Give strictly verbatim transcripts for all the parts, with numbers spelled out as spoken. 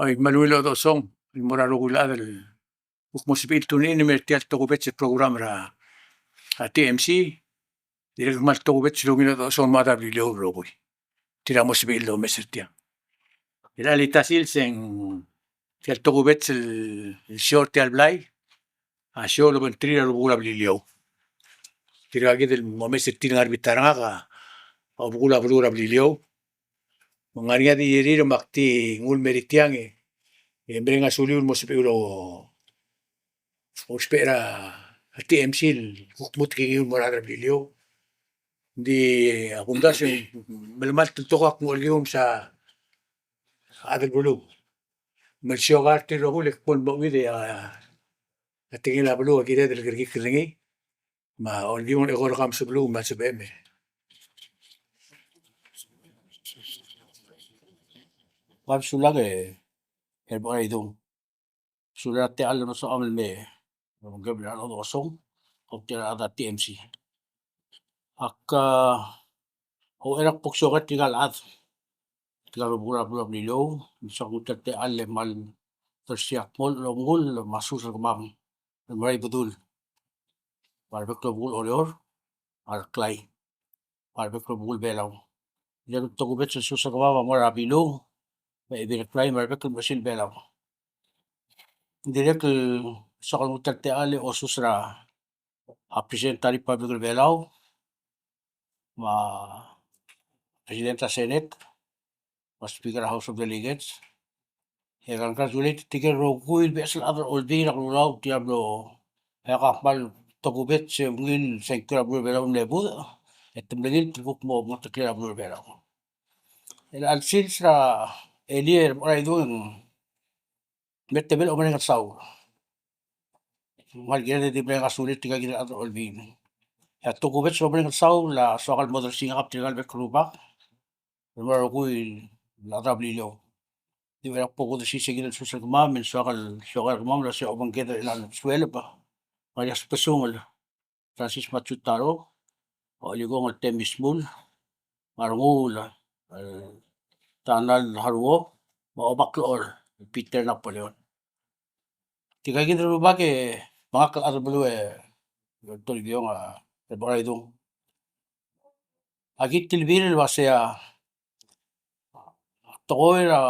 Oi, me a ungil chodechosong el mo er a rokui el chad el kuk mo sebechir el tune in el mei er tia el tokubets el program er a, a, T M C. Dirrek el kmal tokubets el ungil chodechosong el mo er a Beliliou el rokui. Tir a mo sebechir el omes er tiang. Chelecha el tia sils e ng tia el tokubets el, el show er tia el blai a show el obengterir a rubekul a Beliliou. Tirka kid el mo omes er tir el ngar er a bita er ngak a obekul a beluu er a Beliliou. Me ng ngar er ngii a di ririr me ak di nguu el mer tiang e, e mereng a suliu el mo sebechir el ousbech er a T M C el kuk mo tekingir el mo er a rechad er a Beliliou. Ng di a kumdasu e ng melemalt el tekoi ak nguu el kiu me sa a chad el beluu. Me a lsiokar er tir el rokui el kmo ng mo chuid e a, a tekingel a beluu a kired el kerekikl er ngii. Me a olkiu e ng eko er kau me sebeluu me a sebechem. Ua sulang e, e bo er a idung. Sulang er a techall el mlo soam el mei. Ng kebel a chodechosong, a tia el chad er a T M C. Ak, a, ouchais er a kbo ksioker tirka el chad. Tirka el rubekul a beluu er a Beliliou, me soak el nguu tia el techall el kmal, tersiak mol, el omengull, me a sus er kemam el mo er a Ibedul, me a rebek el rubekul Oreor, me a Reklai, me a rebek el rubekul Belau. Dirrek el tokubets el sus er kemam a mo er a Bilung, me a Ebil Reklai, me a rebek el Mechesil Belau. Dirrek el soak el nguu tia el techall el osus er a, a President er a Republic er a Belau, me a President er a Senate, me a Speaker er a House of Delegates. E congratulate er tirke el rokui el beches el chad er a Olbiil er a Kelulau, tia mlo, e ak kmal tokubets e ungil sengkio er a beluu er a Belau el mle budech, e te mlengit el kuk mo, mo teklel a beluu er a Belau. Chelecha el sils er a elii e bo er a idung e ng me te mle omereng el saul. Me a le kired e di mereng a sulir tirka kid el chad er a Olbiil. E a tokubets el omereng el saul a soak el mo odersii ngak me tirka el bek el rubak el mo er a rokui el chad er a Beliliou. Di ua ko odersii se kid el sus er kemam, me ng soak el, soak el kemam el uasei a obengked er chelecha el sueleb a ngar er ngii a Sbesungel Francis Matsutaro, a Olikong el Temmy Shmull, me a Renguul el Donald Haruo, me a Obaklechol el Peter Napoleon. Tirka kid el rubak e me ngak el chad er a beluu e, Toribiong, a, e bo er a idung. Aki tilbir el uasei a tekoi er a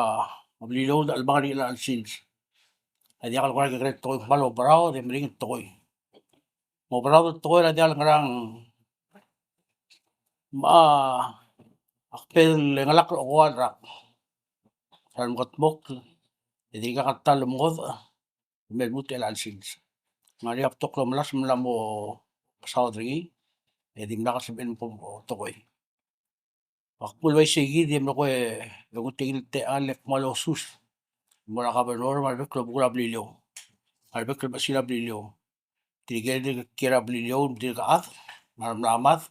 Beliliou el dechelebangel er ngii er chelecha el sils a diak el kora kekerei el tekoi, kmal oberaod e meringel el tekoi. Mo oberaod el tekoi er a diak el ngerang, me a, ak pedengel a ngelakl er a okoua el rak er a remekedmokl e dirkak el ta el mengodech el me lmuut er chelecha el sils. Ng ngar er ngii a betok el omelasem el mla mo mesaod er ngii e dimlak el sebechel el mo tekoi. Ak bo el uaisei kid e mlo ko e nguu tia kid el techall el kmal osus el mo er a governor me a rebek el rubekul a Beliliou, me a rebek el mechesil a Beliliou. Tirke el kiei er a Beliliou, tirka el chad, me a remla mad,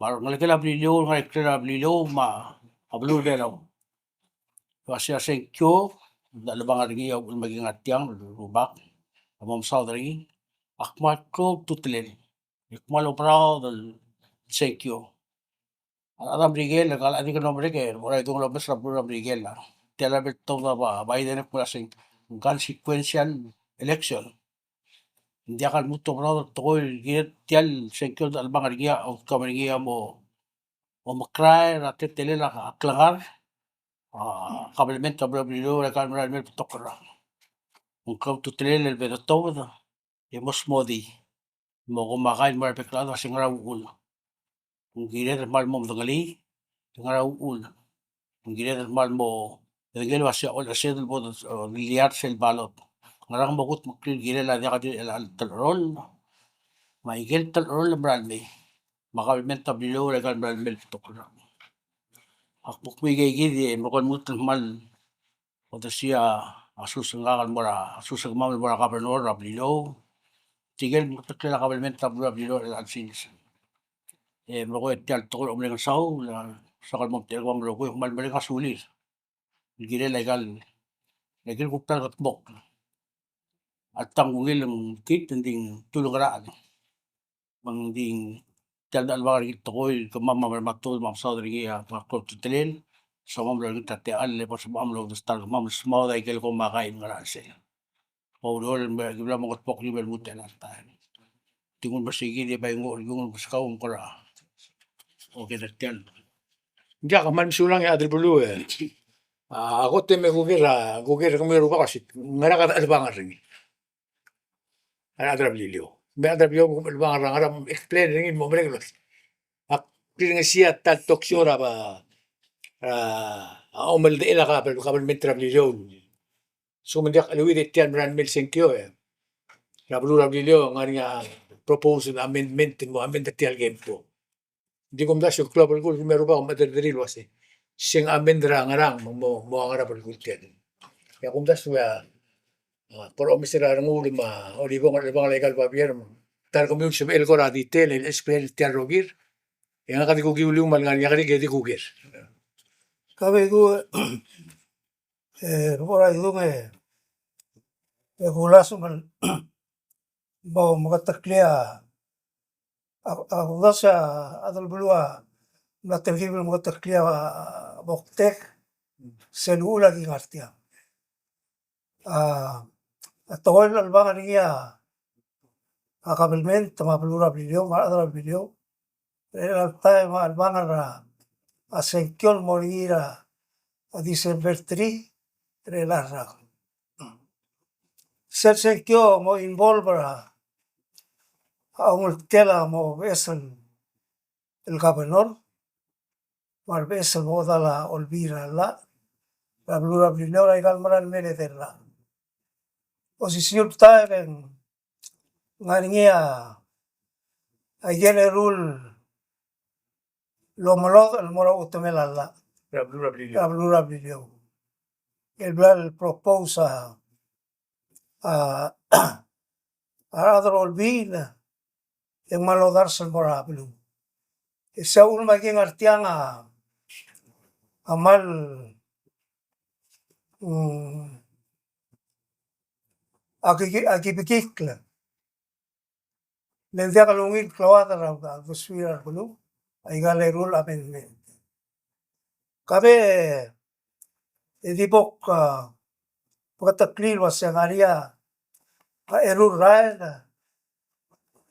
me a rengelekel a Beliliou, ngar er a ikrel a Beliliou, me a beluu er a Belau. Uasei a sengkio el dechelebangel er ngii a uchul me ki ngar tiang el rubak a mo mesaod er ngii, ak kmal klou a ultutelel e kmal oberaod el sengkio. A rechad er a Merikel, e kala di kede merek e bo er a idung el omes er a beluu er a Merikel a tia el lebo el tuobed a Biden e kmo a seng, ng consequential election. Ng diak el lmuut el oberaod el tekoi el kiei er tia el sengkio el dechelebangel er ngii a outcome er ngii a mo, mo mekrael er a teletelel a klengar a kabelment er a beluu er a Beliliou er aika el merael el mei el betok el rak. Ng klou a ultutelel el bo de tuobed e mo smodii. Mo ko makai el mo er a rebek el chad el uasei ngera uchul. Ng kired el kmal mo medengelii, ngera uchul. Ng kired el kmal mo medengei el uasei a olechesed el bo de, e, liar sel ballot. Ngerang mo kudmeklii el kirel a diak di chelecha el telecheroll. Me aike el telecheroll el merael mei, me a kabelment er a Beliliou er aika el merael mei el betok el rak. Ak bo kmo ikei kid e mlo ko lmuut el kmal odersii a sus er ngak el mo er a, sus er kemam el mo er a governor er a Beliliou. Tirke el meketeklel a kabelment er a beluu er a Beliliou er chelecha el sils. E mlo ko e tia el tekoi el omereng el saul a soak el mo omtechei er kemam el rokui e kmal mereng a sulir el kirel aika el, aike el kuk bla lekedmokl. A tang ungil el kid, ng di ng tulengerachel. Me ng di tia el dechelebangel er ngii el tekoi el kemam a mla mo tuobed me a mesaod er ngii a klou a ultutelel. Soam el olengit a techall e bo sebecham el oudestar, kemam el smaod a ikel komakai el ngar er a chelsel. Oureor el me, ki bla mo kot bok el me lmuut er a taem. Di nguu el mesekid e bai nguu, di nguu el meskau me kora. Okay, er tiang. Ng diak, kmal mesulang e a chad er a beluu e. A, a kot e me kuker a, kuker kemiu el rubak a sik. Ngera kede chelebangel er ngii? A rechad er a Beliliou. Me a rechad er a Beliliou me a chelebangel er a ngera, explain er ngii el mo merek el. Ak rirengesii a ta el talk show er a ba, a, a omeldechel a kabel, kabelment er a Beliliou. So me ng diak cheleuid e tia el merael mei el sengkio e. Er a beluu er a Beliliou, ng ngar er ngii a proposed amendment el mo amend er tia el kempo. Ng di kumdasu el klou a belkul, me a rubak a mechederederir el uasei, se ng amend er a ngerang, mo, mo, mo ngar er a belkul tia el. E a kumdasu a, a, kora omes er a Rengul me a Olibong, Olibong el aika el babier, me ta er kemiu el sebechel el kora detail el explain tia el rokir. E ngak a di kukiu el ungil me a lengar er ngii a kerik e di kuker. Kau e ku, e, kora idung e, e kulasem el bo meketeklii a, a, a, kulasem a chad er a beluu a mla telkib el meketeklii a, a, boktek, sel uchul a ki ngar tiang. A, a tekoi el chelebangel er ngii a, a kabelment me a beluu er a Beliliou, me a rechad er a Beliliou. Er a taem el chelebangel er a, a sengkio el mo er ngii er a, a December three, er a rak. Sel sengkio a mo involve er a, a ongeltel a mo beches el, el governor, me a rebeches el mo chedal a olbiil er a llach er a beluu er a Beliliou er aika el merael mei el edei el rak. Osisiu el taem e ng ngar er ngii a, a ikel eru el omelodech el mo er a chutemel a llach er a beluu er a Beliliou. Er a beluu er a Beliliou. El bla el propose a, a, a rechad er a olbiil e ng kmal odars el mo er a beluu. E se a uchul me a ki ngar tiang a, a kmal, mm, a ki, a ki bekikl. Le ng diak lungil el klou a chad er a uldesuir a beluu, aika el eru el amendment. Kau e di bo, a, meketeklii el uasei ng ngar er ngii a eru el rael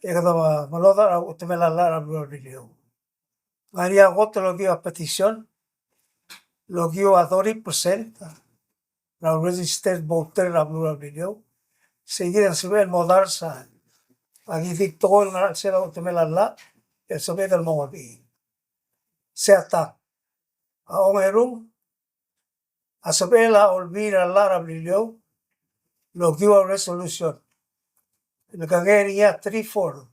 e kede melodech er a chutemel a llach er a beluu er a Beliliou. Ng ngar er ngii a kot el okiu a petition, el okiu a thirty percent er a registered voter er a beluu er a Beliliou. Sei kid a sebechel el mo odars a ki di tekoi el ngar er a chelsel a chutemel a llach, el sebeched el mo ngodech. Sei a tang. A ongerung, a sebechel a olbiil er a llach er a Beliliou el okiu a resolution el kengei er ngii a three fourth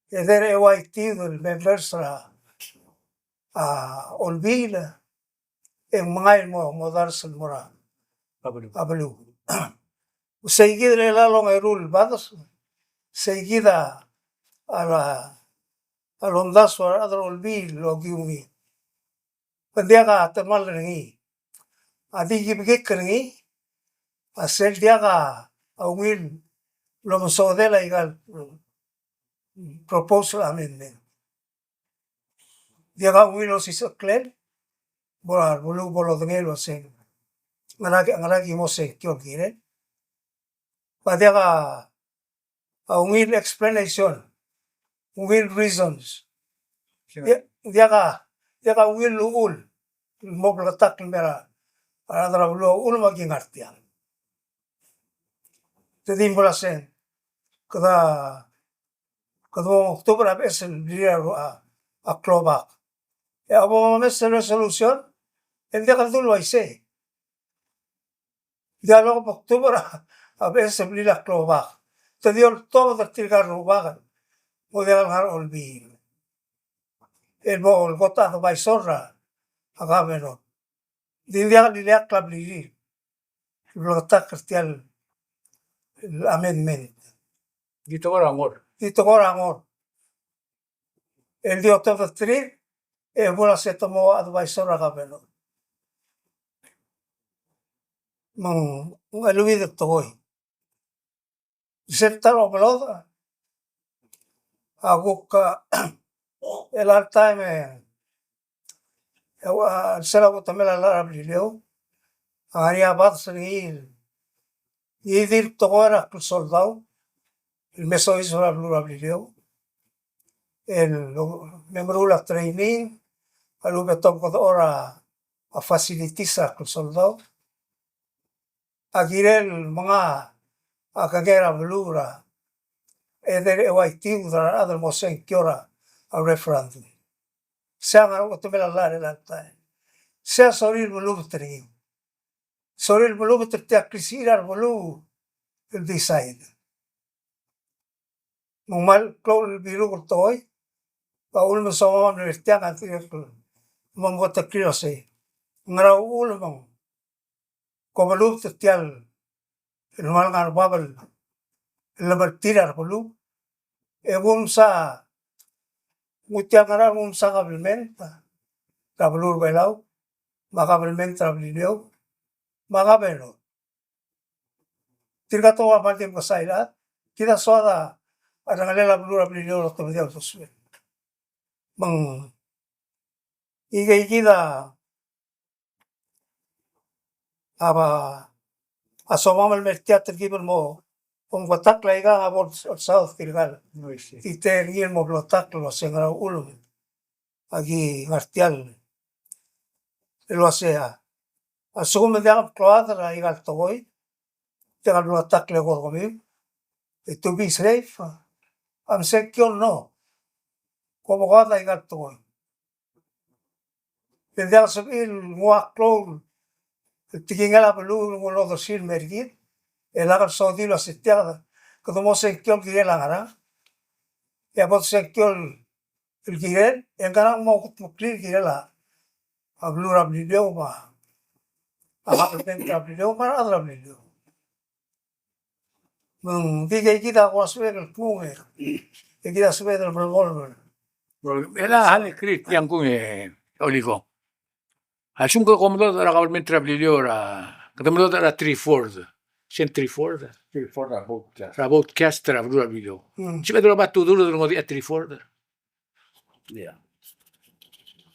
e de er a A Y T el members er a, a, olbiil e ng mengai el mo, mo odars el mo er a, a beluu. A beluu. Sei kid el ongeru el bades, sei kid a, a, a lomdasu a rechad er a olbiil el okiu ngii. Me ng diak a temall er ngii. A di ki bekikl er ngii a sel diak a ungil el omesodel aika el proposal amendment. Diak a ungil osisecheklel, bo er a beluu bo lodengei el uasei ngera ki, ngera ki mo sengkio el kirel. Me a diak a ungil explanation, ungil reasons. Diak, diak a, diak a ungil uchul el mo bleketakl el mei er a rechad er a beluu a uchul me a ki ngar tiang. Te di mla seng, kede, kede mo tuobed er a beches el blil a, a klobak. E a bo momes el resolution, e ng diak el dulu a isei. Diak lomektuobed er a beches el blil a klobak. Te di oltobed er tirka el rubak el mo diak el ngar er a olbiil el mo kot el advisor er a governor. Di diak el ileakl a blirir el bleketakl er tia el amendment. Di tekoi er a ngor. Di tekoi er a ngor. El di otobed er tir, e bo el se te mo advisor er a governor. Me ng cheleuid el tekoi. Sel ta el omelodech a kuk, a, el all time e E ua, a, sel a uchetemel a llach er a Beliliou a ngar er ngii a bades er ngii el, ngii di el tekoi er a klsoldau el me soiseb er a beluu er a Beliliou el me meruul a training, a lechub e te omekedechor a, a facilities er a klsoldau. A kirel menga a kengei er a beluu er a, either a Y T U er a rechad el mo sengkio er a referendum. Sei a ngar er a uchetemel a llach er a taem. Sei a sorir el melubet er ngii. Sorir el melubet er tia el klisichir a rebeluu el decide. Me ng kmal klou el biruk el tekoi, a uchul me ng soam el mer tiang a dirrek el mo meketeklii el uasei, ngera uchul me ng ko melubet er tia el kmal ngar er a bab el lemertir a rebeluu, e kumsa, nguu tia el ngerang, kumsa kabelment er a beluu er a Belau, me a kabelment er a Beliliou, me a kabelment. Tirka a tekoi a kmal di mekesai el chad, kid a soad a rengelel a beluu er a Beliliou el otobedii a uldesuel. Me ng ikei kid a, a ba, a somam el mer tia el telkib el mo, mo meketakl a ikang a bo el south tirka el. Oi, sei. Tia er ngii el mo bleketakl el uasei ngera uchul me aki ngar tia el, el uasei a, a lsekum e diak a kload er a ikal tekoi, diak a bleketakl el eko er kemiu, e to be safe, a msengkio el no, kom okoad a ikal tekoi. E diak sebechir el nguu a klou el tekingel a beluu el nguu el odersii el mer kid, e lak el sodii el uasei tia kede mo sengkio el kirel a ngerang, e a bo de sengkio el el kirel, e ngera ng mo kutmeklii el kirel a, a beluu er a Beliliou me a, a kabelment er a Beliliou me a rechad er a Beliliou. Me ng di ikei kid a kuk sebechek el kmung e, e kid a sebeched el melemolem. Well, e a hal e kid tiang kung e, Oliko. A lsekum kede ko medodech er a kabelment er a Beliliou er a, kede medodech er a three fourth. Sel three fourth. Three fourth er a vote cast. Er a vote cast er a beluu er a Beliliou. Mm. Sebeched el oba two third el ngodech a three fourth. Ia.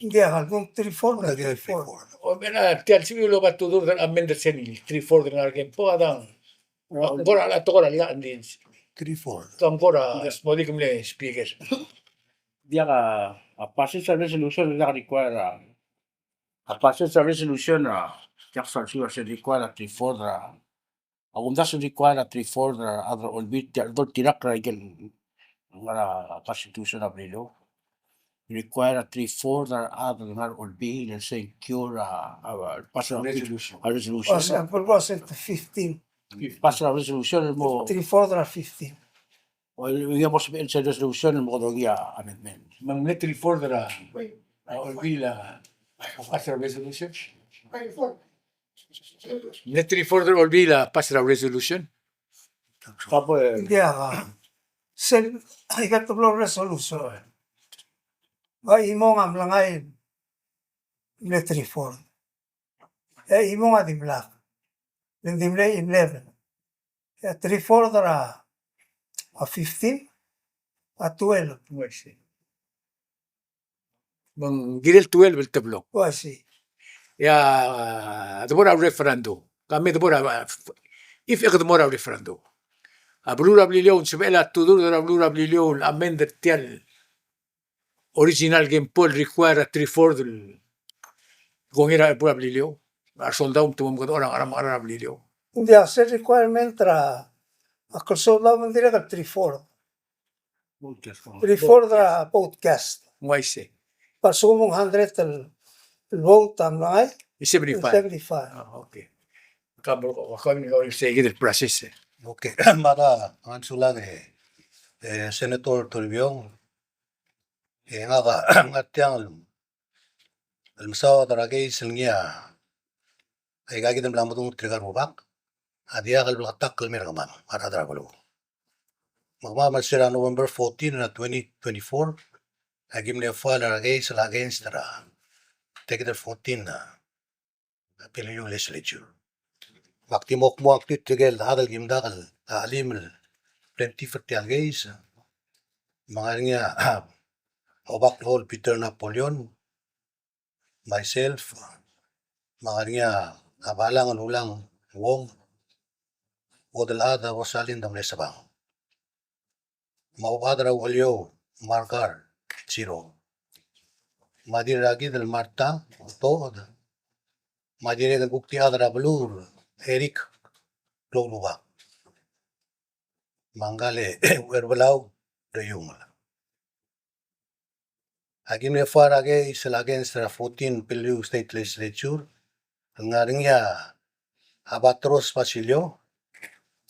Ia, a lsekum three fourth, a three fourth. O, mera, tia el sebechir el oba two third el amend er sel three fourth el ngar er a kempo a dang. Ng kora a tekoi er a llach, ng di. Three fourth. Ng kora smodii el mle speaker. Diak a, a passage a resolution a diak a require a A passage a resolution a, diak soal sel require a three fourth er a, a kumdasu el require a three fourth er a rechad er a Olbiil, tia el doltirakl er a ikel ngar er a constitution er a Beliliou. Require a three fourth er a rechad el ngar er a Olbiil el sengkio er a, a, pass a resolution. A resolution. Pass a, pass a fifteen. Pass a resolution el mo. Three fourth er a fifteen. O, ia mo sebechel sel resolution el mo dongiil a amendment. Me ng mle three fourth er a, a, Olbiil a, a pass er a resolution. Mle three fourth er a Olbiil a pass er a resolution. Ia, a, sel, aika el teblo el resolution. A chimong a mlengai el mle three fourth. E a chimong a dimlak. Le ng di mle eleven. E a three fourth er a, a fifteen, a twelve. Uaisei. Me ng kirel twelve el teblo. Uaisei. E a, a debo er a referendum. Ka me debo er a, if e kede mo er a referendum. A beluu er a Beliliou, ng sebechel a two third er a beluu er a Beliliou el amend er tia el original kempo el require a three fourth el kongei er a beluu er a Beliliou. A resoldau me te mo mekedechor a ngerang me a ngerang er a Beliliou. Ng di a sel requirement er a klsoldau me ng dirrek el three fourth. Three fourth er a vote cast. Ng uaisei. Par sekum ng hundred el, el vote a mlengai. Seventy-five. Seventy-five. Ah, okay. Ka bo, ka bo, ka bo, sei kid el process e. Okay. Me a, a ngar er a sulang e, e, Senator Toribiong. E ngak a, ngak tiang el, el mesaod er a case el ngii a, aika kid el mla medung tirka el rubak a diak el bleketakl el mer kemam, a rechad er a beluu. Me kemam er se er a November fourteen er a twenty twenty-four, a ki mle file er a case el against er a Decade fourteen a Peleliu Legislature. Me ak di mo kmo ak di tirke el chad el kim dak el chelim el plaintiff er tia el case. Me ng ngar er ngii a Obak el Peter Napoleon, myself, me a ngar er ngii a Balang el Ulang Wong, Uodelchad a Rosalind Mlesebang, me a Obechad er a Ucheliou Margar Siro, me a Dirrakidel Marta Tood, me a dirrek el kuk di chad er a beluu Eric Kloulubak, me a ngkal Ucherbelau Reiungel. Aki mle file a case el against er a fourteen Beliliou State Legislature el ngar er ngii a Abatros Basilio,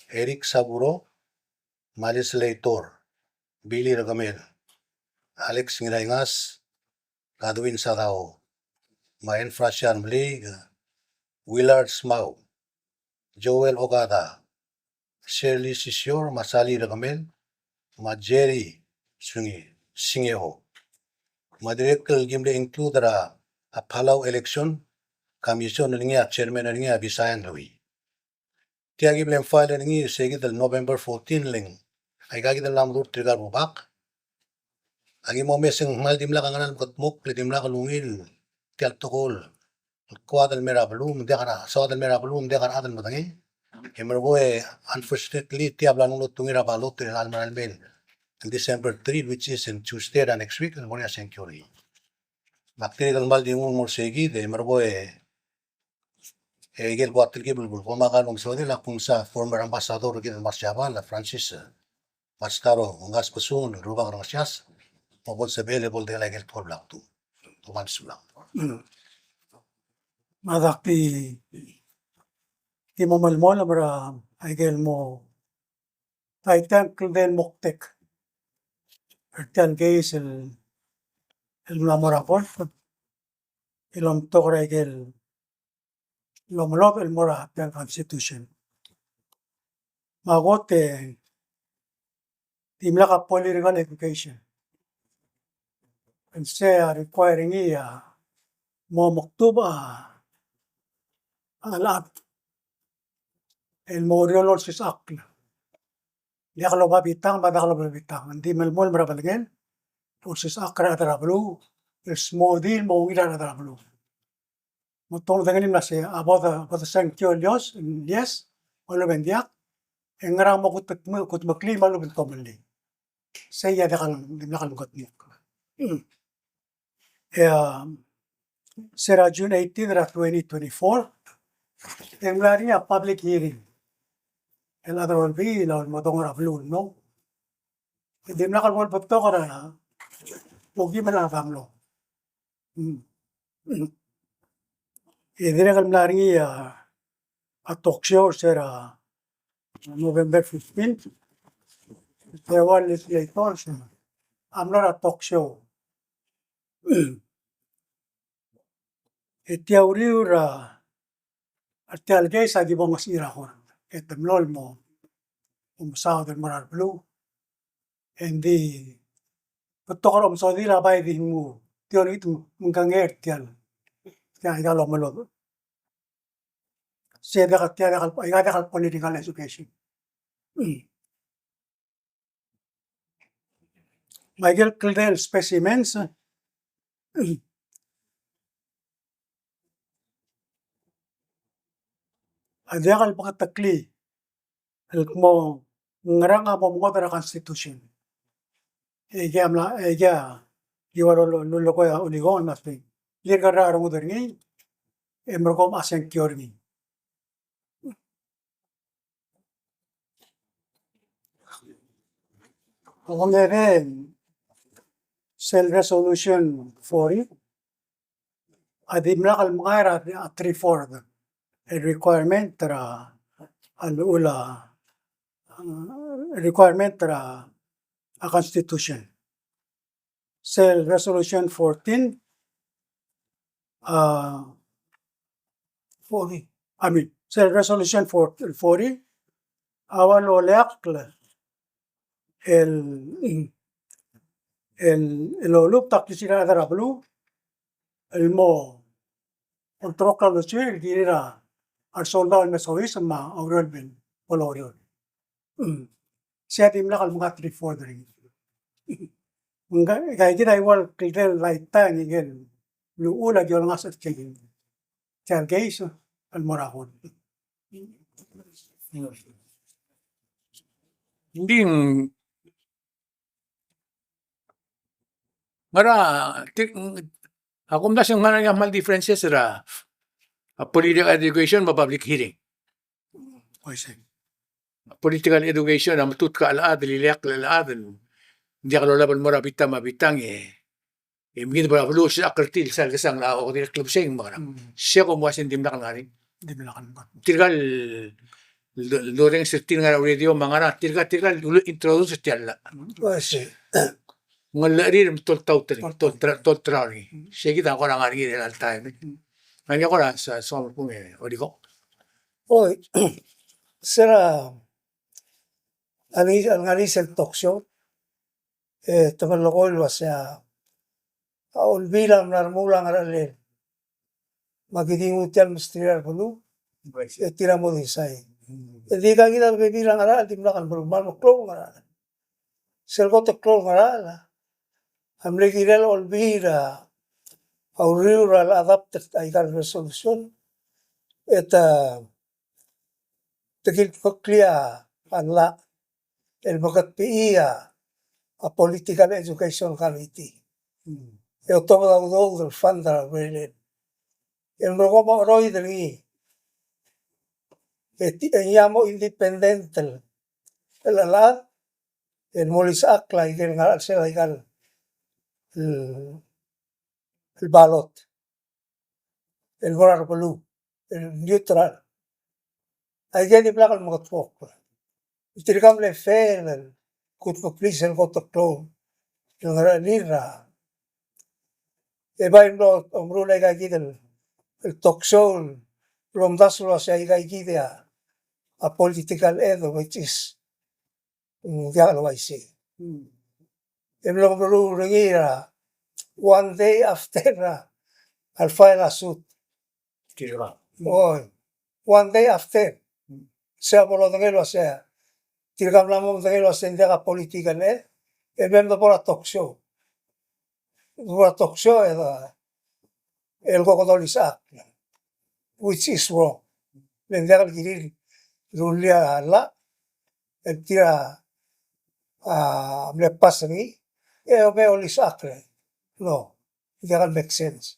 Eric Saburo, me a legislator Billy Rekemel, Alex Ngiraingas, Godwin Sadao, me a Enfrasian Meliik, Willard Smau, Joel Okada, Shirley Sisior, me a Sally Rekemel, me a Jerry Sungi, Singeo. Me a dirrek el ki mle include er a, a Palau Election Commission el ngii a chairman er ngii a Bisain Lui. Tia ki mle file er ngii er se kid el November fourteen, le ng aika kid el mla mo dmu er tirka el rubak. Aki mo omes e ng kmal dimlak a ngera el mekedmokl, le dimlak el ungil tia el tekoi el koad el mei er a beluu me ng diak a, soad el mei er a beluu me ng diak a rechad el medengei. E merekong e, unfortunately, tia a bla lenguu el otungii er a ballot er a chelecha el mei el December three, which is in Tuesday er a next week, el mo er ngii a sengkio er ngii. Me ak dirrek el kmal di nguu el mo er se kid, e merekong e, e ikel kuk telkib el bo lak el omesodel a kuk nguu a former ambassador er kid el mei er a Siabal, a Francis, e, Matsutaro Ngasbesung, el rubak er a Ngesias, me bo lsebechel e bo ledengel a ikel tekoi el bla kdu. Kom kmal mesulang. Mm. Me ak di, di mo melemolem er a ikel mo, tia el kldei el moktek er tia el case el, el mla mo er a court el omtok er a ikel lomelodech el mo er a tia el Constitution. Me a kot e dimlak a political education el se a require er ngii a mo mekdubech a, a chad el mo oureor el olsisechakl. Diak loba bitang, me a diak loba bitang. Ng di melemolem er a belngel el olsisechakl er a rechad er a beluu, el smodii el mo ungil a rechad er a beluu. Me te omdengei el mla se a bo de, bo de sengkio el yes, yes, me a lechub e ng diak, e ngera mo kudmekl-, kudmeklii me a lechub e ng tomellii. Sei a diak el, dimlak el mekedmokl. E a, se er a June eighteen er a twenty twenty-four, e ng mla er ngii a public hearing el chad er a Olbiil a ulemodong er a beluu el mlo. E dimlak el bo lebetok er a okeim el chad a mlo. Mm. E dirrek el mla er ngii a, a talk show er se er a November fifteen. E ua legislators a mlo er a talk show. E tia uriul er a, er tia el case a ki bo ngesechii er a court. E te mlo el mo, mo mesaod el mo er a beluu. Engdi betok er a omesodel a bai di nguu, tia el, me ng kengei er tia el, tia el lomelodech. Se diak, tia diak, aika diak el political education. Me aike el kldei el specimens a diak el beketeklii el kmo ngerang a mo mengodech er a Constitution. Aike a mla, aike a, di ua lulekoi a Ulikong el mla sei. Ngii a rengud er ngii, e merekong a sengkio er ngii. Ongedei sel resolution forty a dimlak el mengai er a three fourth el requirement er a, a llechul a, uh, requirement er a, a Constitution. Sel resolution fourteen, uh, forty, I mean, sel resolution forty, forty a ua loleakl el, el, el olubech a klisiich er a rechad er a beluu el mo olterau a klisiich el kirir a resoldau el me soiseb me a ureor el bo loureor. Sei a dimlak el menga three fourth er ngii. Ng, ngika kid a ua el kldei el lifetime er ngii el luchul a ki olengasech er tia el case el mo er a court. Ng di ngar er a, ti-, a kumdasu e ng ngar er ngii a kmal differences er a, a political education me a public hearing. Oi, sei. Political education a metutk a chad el ileakl el chad el diak lolab el mo er a bita me a bitang e, e mekngit er a beluu, se a kertil sel kesang a okedirrek el klebesei me a ngerang. Mm. Se kom uase ng dimlak el ngar er ngii. Dimlak el ngar. Tirka el, el, el dorrenges er tir el ngar er a radio me a ngerang, tirka, tirka el introduce er tia el llach. Oi, sei. Ng llechir me toltaut er ngii, toltra-, tolterau er ngii. Mm. Se kid a kora ngar er ngii er chelecha el taem. Mm. Ng kora sa, sa, kung e, Olikong. Oi, se er a, a ngar er ngii, a ngar er ngii sel talk show, e te melekoi el uasei a Olbiil a mla remuul a ngerachel. Me aki di nguu tia el mesterir a rebeluu, e tir a mo decide. E di aika kid a bebil a ngerachel a dimlak el meruul, me a meklou a ngerachel. Sel kot el klou el ngerachel a mle kirel a Olbiil a uriul er a le adopt er aika el resolution, e te, te kilmeklii a llach el meketbechii a Political Education Committee. Mm. E otobed a udoud el fund er a urerel. El merekong me a cheroid er ngii. E ti-, e ngii a mo independent el, el chad, el mo olisechakl a ikel ngar er a chelsel a ikal, el, el ballot el mo er a rebeluu, el neutral. Aike el dimlak el mengedmokl. Tirka a mle fail el kutmeklii sel kot el klou el ngerechelir a. E bai mlo omeruul aika kid el, el talk show el omdasu el uasei aika kid a, a political ad, which is ng diak el uaisei. Hmm. E mlo meruul er ngii er a one day after a, a le file a suit. Tirka. Oi. One day after. Hmm. Se a bo lodengei el uasei. Tirka a mla mo medengei el uasei ng diak a political ad. E mei me de bo er a talk show. Bo er a talk show e de, el kuk dolisechakl, which is wrong. Le ng diak el kirir el rullii a llach, el tir a, a, mle pass er ngii, e me olisechakl. No, diak el make sense.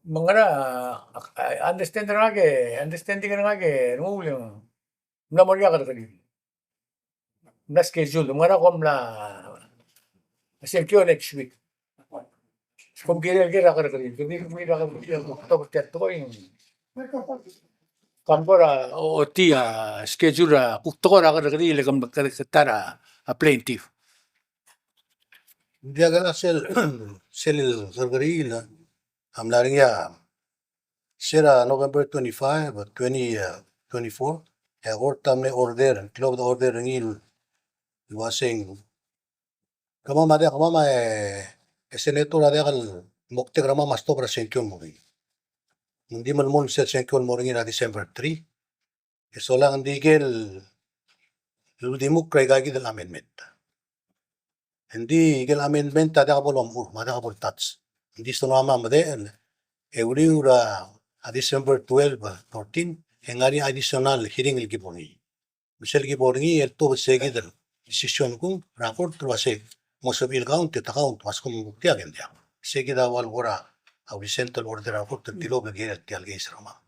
Me ng ngar er a, a, understand er ngak e, understanding er ngak e, ng ua le ng mla mo er ngii a kerrekeriil. Mla schedule, me ng ngar er a kom mla sengkio next week. Kom kirel ker a kerrekeriil, kom kirel ker a kerrekeriil, kom kirel ker a kerrekeriil. Kom kora ochotii a schedule er a kuk tekoi er a kerrekeriil e kom kede ta er a plaintiff. Ng diak el sel, sel kerrekeriil a mla er ngii a se er a November twenty-five, twenty, uh, twenty-four, e a court a mle order, klou a order er ngii el uaseng kemam a diak, kemam a, e, e senator a diak el moktek er kemam a stop er a sengkio el mo er ngii. Ng di melemolem sel sengkio el mo er ngii er a December three. E solang ng di ikel uldimukl er aika kid el amendment. Ng di ikel amendment a diak bo lomechur, me a diak bo le touch. Ng di se ng mla medechel, e uriul er a December twelve, fourteen, e ng ngar er ngii a additional hearing el ki bo er ngii. Me sel ki bo er ngii el tuobed se kid el decision kung er a court el uasei mo sebechir el count e te count, me a lsekum ng kuk diak e ng diak. Se kid a ua el kora a recent el order er a court el tilobed el kirel tia el case er kemam.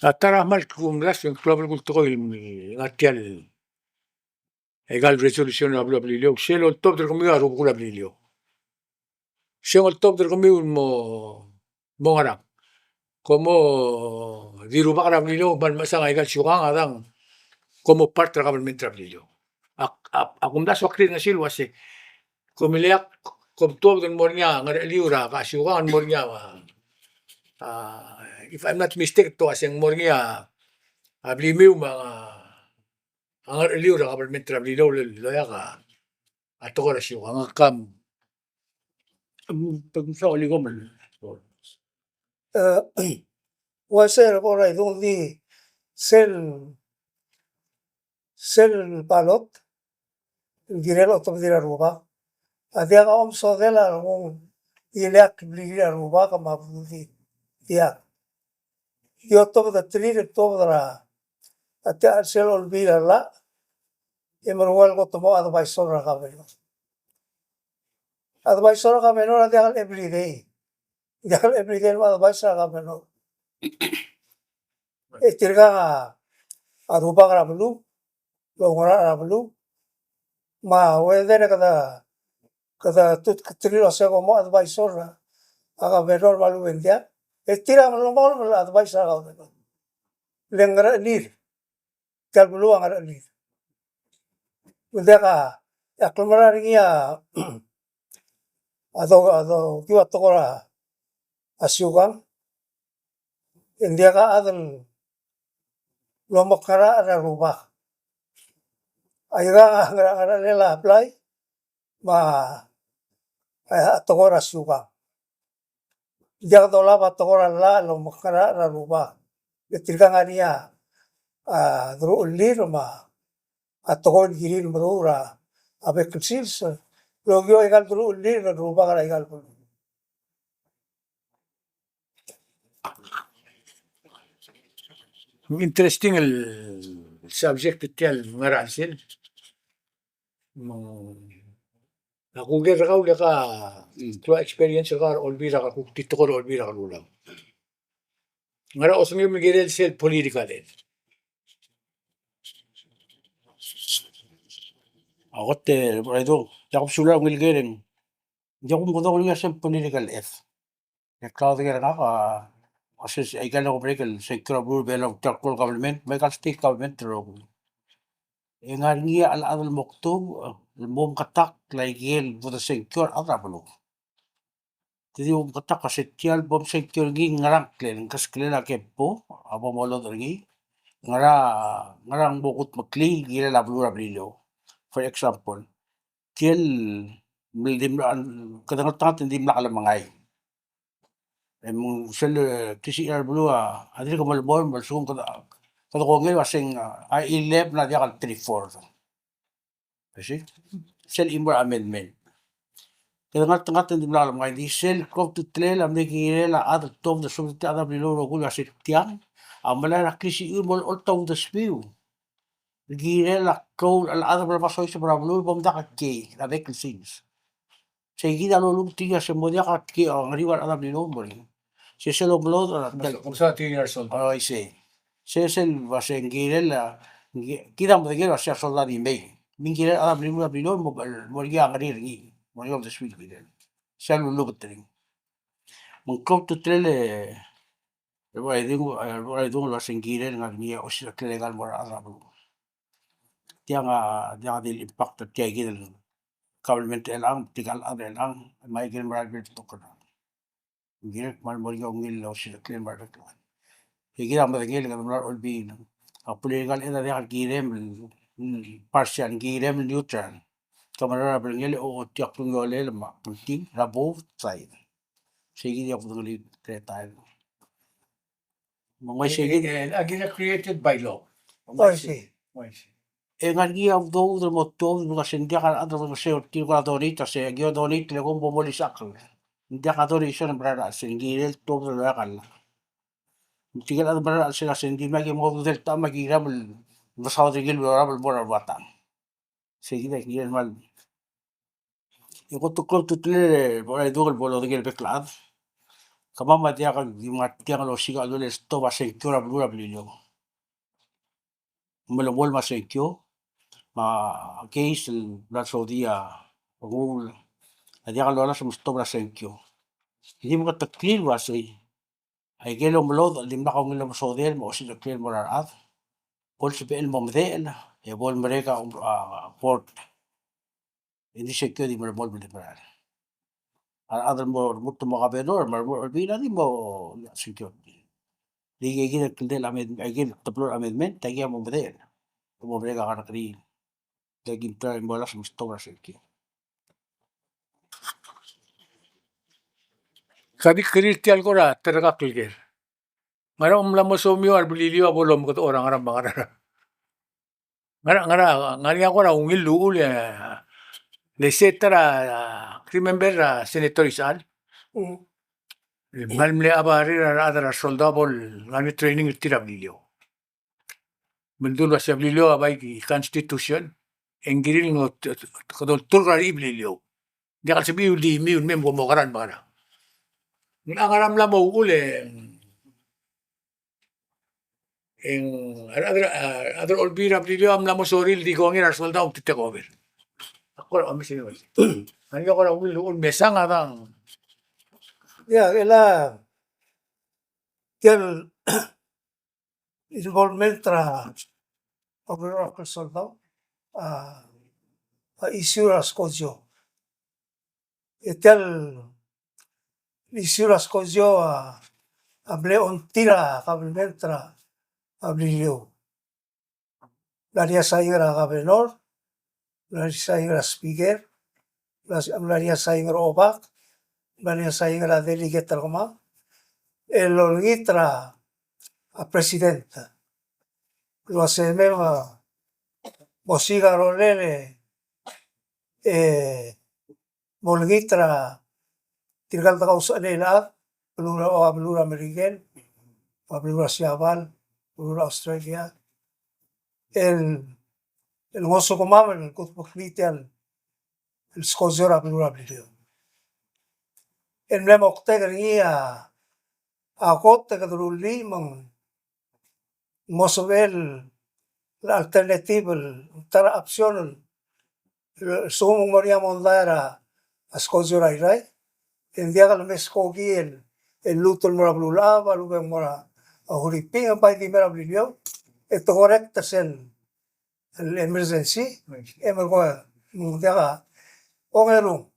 A ta er a kmal kumdasu e ng klou a belkul tekoi el ngar tia el, aika el resolution er a beluu er a Beliliou, sel oltobed er kemiu a rubekul a Beliliou. Se ng oltobed er kemiu el mo, mo ngerang. Kom mo di rubak er a Beliliou, me a lmechesang aika el siukang a dang, kom mo part er a government er a Beliliou. A, a, a kumdasu a krir er ngii el uasei, kom ileakl, kom tuobed el mo er ngii a ngeracheliu er a kasiukang el mo er ngii a, a, if I'm not mistaken, te uasei ng mo er ngii a, a blimiu me a, a ngeracheliu er a government er a Beliliou el loia a, a tekoi er a siukang, a kam. Pengsa Olikong. E, uaisei er a kora idung di sel, sel ballot el kirel a otobedii er a rubak, a diak a omesodel a lenguu ileakl el blirir a rubak me a belurir. Diak. Di otobed a three, otobed er a, a tia el sel olbiil er a llach, e meruul el kot el mo advisor er a governor. Advisor er a governor a diak el everyday. Diak el everyday el mo advisor er a governor. E tirka a rubak er a beluu, el oungerachel er a beluu, me a whether kede, kede tutketerir el uasei kom mo advisor er a governor me a lechub e ng diak, e tir a melemolem el advisor er a governor. Le ng ngerechelir. Tia el beluu a ngerechelir. Me ng diak a, e a klemerang er ngii a, a do, a dokiu a tekoi er a siukang, e ng diak a chad el omekngerachel er a rubak. Aika a ngerachel a blai me a, a tekoi er a siukang. Ng diak dolab a tekoi er a llach el omekngerachel er a rubak. E tirka a ngar er ngii a, a deruchellir me a tekoi el kirir el meruul er a bek el sils el okiu aika el deruchellir el rubak er aika el beluu. Interesting el subject er tia el ngar er a chelsel. Me a kuker er kau le ka, mm, klou a experience er kau er a Olbiil er a, kuk di tekoi er a Olbiil er a Kelulau. Ngera osengem el kirel sel political ad? A kot e, Raido, diak kuk sulang el kereng. Diak kuk mekedong er ngii a sel political ad. E klaodengei er ngak a, a se, aika el break el sengkio er a beluu er a Belau, tia el klou el government, me aika el state government el rokui. E ngar er ngii a chad el mo kdub, el mo meketakl aike el bo de sengkio er a rechad er a beluu. Te di mo meketakl a se tia el bo msengkio er ngii, ngera ngklel, ng kesklel a kebbo a bo molodech er ngii, ngera, ngera ng mo kudmeklii el kirel a beluu er a Beliliou. For example, tia el mle di mla, kede ngeltengat e ng dimlak lemengai. E me ng sel, e, klisichir a beluu a dirk melemolem, me a lsekum kede, kede kongei el uaseng, a, a eleven a diak el three fourth. Ese? Sel chimo er a amendment. Kede ngeltengat e ng dimlak lemengai, di sel klou a ultutelel a mle kirel a chad el tuobed e suobed er tia el chad er a Beliliou el rokui el uasei tiang a melai er a klisichir me a olecholt a uldesuiu el kirel a klou el chad el mla soiseb er a beluu el bo mdak a kiei er a bek el sils. Sei kid a lolubet er ngii a se mo diak a kiei a ngeriu a rechad er a Beliliou el mo er ngii. Se sel omelodech er a, o, isei. Se sel uasei ng kirel a, kid a medengei el uasei a soldau a di mei. Me ng kirel a rechad er a Beliliou, Beliliou el mo, mo er ngii a ngerir er ngii. Mo er ngii a uldesuir el kirel. Sel lolubet er ngii. Me ng klou a ultutelel e el bo er a idung, el bo er a idung el uaseng kirel ngar er ngii a osisecheklel aika el mo er a rechad er a beluu. Tiang a, tiang a di el impact er tia kid el government er chelechang, tirka el chad er chelechang, me aike el merael el betok er a. Ng kirel kmal mo er ngii a ungil el osisecheklel el mo er a bek el chad. E kid a medengei el kede mla er a Olbiil a political ad a diak el kirem el, mm, partial, kirem el neutral. Ke mera er a belngel e ochotii a klungiolel me a kngtil er a both side. Sei kid a kudengelii er a taem. Me ng uaisei kid. E, e, a kid a created by law. Ng uaisei. Uaisei. E ngar er ngii a udoud el mo tuobed el uasei ng diak a rechad el uasei tir ko er a donate, a se aki donate le kom bo molisechakl. Ng diak a donation el merael er a chelsel, ng kirel tuobed el oeak a llach. Me tirke el chad el merael er a chelsel a se ng dimlak ki mo ududel el taem me aki kiram el mesaod er ngii el olab el mo er a rua taem. Sei kid a kirel kmal. E kot el klou a ultutelel e bo er a idung el bo lodengei el bek el chad. Kemam a diak el, di mngai tiang el osiik a chelulel el stop a sengkio er a beluu er a Beliliou. Melemolem a sengkio, me a case el bla lsodii a rengul a diak lolasem el stop er a sengkio. Di meketeklii el uasei aike el omelodech el dimlak a ungil el omesodel me a osisecheklel el mo er a rechad, bo lsebechel el mo medechel, e bo lemerek a, a, court. E ng di sengkio a di melemolem el merael. A rechad el mo, mo, mo governor, me a remo er a Olbiil a di mo sengkio. Di aike el kldei el amend-, aike el teblo el amendment, aike a mo medechel. Mo merek a kerrekeriil. Aike el kldei el mo last must over sengkio. Ka di kirir tia el kora terrekakl el ker. Ngera a mla mo somiu a re Beliliou a bo lomekedechor a ngerang me a ngerang. Ngera, ngera, ngar er ngii a kora ungil el uchul e, Le se ta er a, remember er a Senator Isechal? Mm. E mal mle a barir a rechad er a resoldau el ngar er ngii a training er tir er a Beliliou. Me ng dilu el uasei a Beliliou a bai constitution, e ng kirir el ngo, kede olturk er a rechad er a Beliliou. Ng diak el sebechir el di miu el mei me kom okeran me a ngera. Ng ngera a mla mo uchul e ng, a rechad er a, a rechad er a Olbiil er a Beliliou a mla mo sorir el di kongei er a resoldau te take over. Ak kora omes er ngii. Ng kora ungil uchul el mesang a dang. Ia, el a, tia el involvement er a, a, a issue er a skojo. E tia el issue er a skojo a, a mle ongtir a kabelment er a, a Beliliou. Mla resign er a governor, mla resign er a speaker, mla, mla resign er a obak, mla resign er a delegate er kemam, el olengit er a, a president. El uasei me, a, mosiik a rolel e, e, molengit er a tirka el dekausechelei el chad, beluu er a, beluu er a Merikel, beluu er a Siabal, beluu er a Australia, el, el ngosukemam el kudmeklii tia el skojo er a beluu er a Beliliou. El mle moktek er ngii a, a kot e kede rullii me ng mo sebechel el alternative el ta er a option el, el lsekum ng mo er ngii a mondai er a skojo er a Irrai, e ng diak el meskokii el, el lmuut el mo er a Belulechab a lechub e ng mo er a Huriping, e ng bai di mei er a Beliliou, e te correct er sel, el emergency, e merekong, mm, diak a ongerung.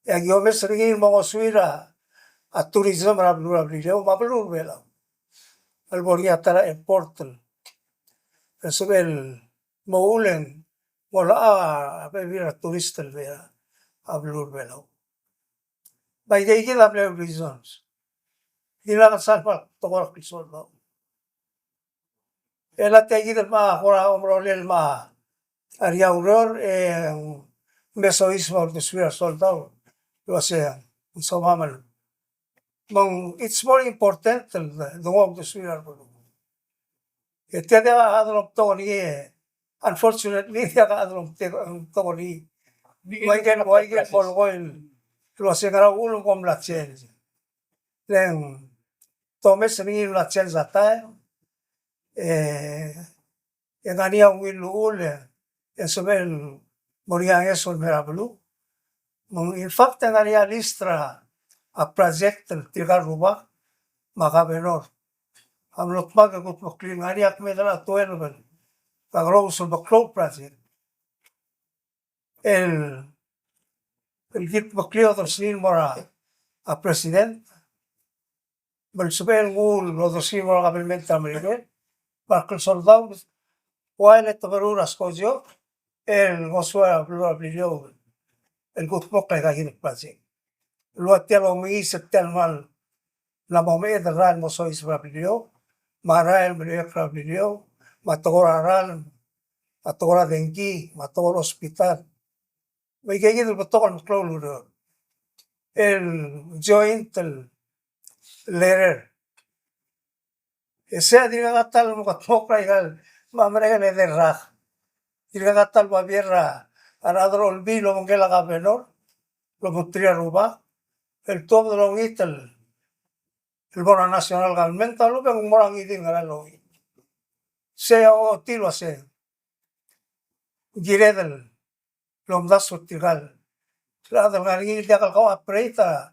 E aki omes er ngii el mo ngosuir a, a tourism er a beluu er a Beliliou me a beluu er a Belau. A lebo er ngii a ta er a airport el, el sebechel el mo uchul e ng mo locha a bebil er a tourist el mei er a beluu er a Belau. Bai, aikeikid a mle reasons. Di lak sal mal tekoi er a klsoldau. E le tia kid el mla kora omerolel me a ria ureor, e ng mle soiseb a uldesuir a resoldau el uasei ng soam el, me ng, it's more important el donguu a uldesuir a rebeluu. E tia diak a chad el omtok er ngii, unfortunately, diak a chad el omtok er ngii. Ua ikel, ua ikel bo el kmo el uasei ngera uchul me kom mla change. Le ng te omes er ngii el mla change a taem, e, e ngar er ngii a ungil uchul e, e sebechel el mo er ngii a ngeso el mei er a beluu. Me ng, in fact, e ngar er ngii a list er a project el tirka el rubak me a governor a mlo dmak e kudmeklii el ngar er ngii a kmeed el a twelve el kakerous el meklou el project el, el kudmeklii e odersii el mo er a, a president, me ng sebechel el nguu el odersii el mo er a kabelment er a Merikel, me a klsoldau, ua el teberuul er a skojo, el ngosuir a beluu er a Beliliou el kudmokl aika kid el project. El ua tia el omengiis er tia el kmal mla mo meched el rael el mo soiseb er a Beliliou, me a rael el meliuekl er a Beliliou, me a tekoi er a ralm, a tekoi er a dengki, me a tekoi er a hospital. Me aikeikid el betok el meklou el ureor. El joint el letter. E sei a dirkak a ta el mo kldmokl er aika el, me a merek el edei el rak. Dirkak a ta el babier er a rechad er a Olbiil el obengkel a governor el obengterir a rubak el tuobed el olengit el, el bo er a national government a lechub e ng mo er a ngii di el ngerang el olengit. Sei a ochotii el uasei ng kired el lomdasu er tirka el chad el ngar er ngii el diak el cooperate a,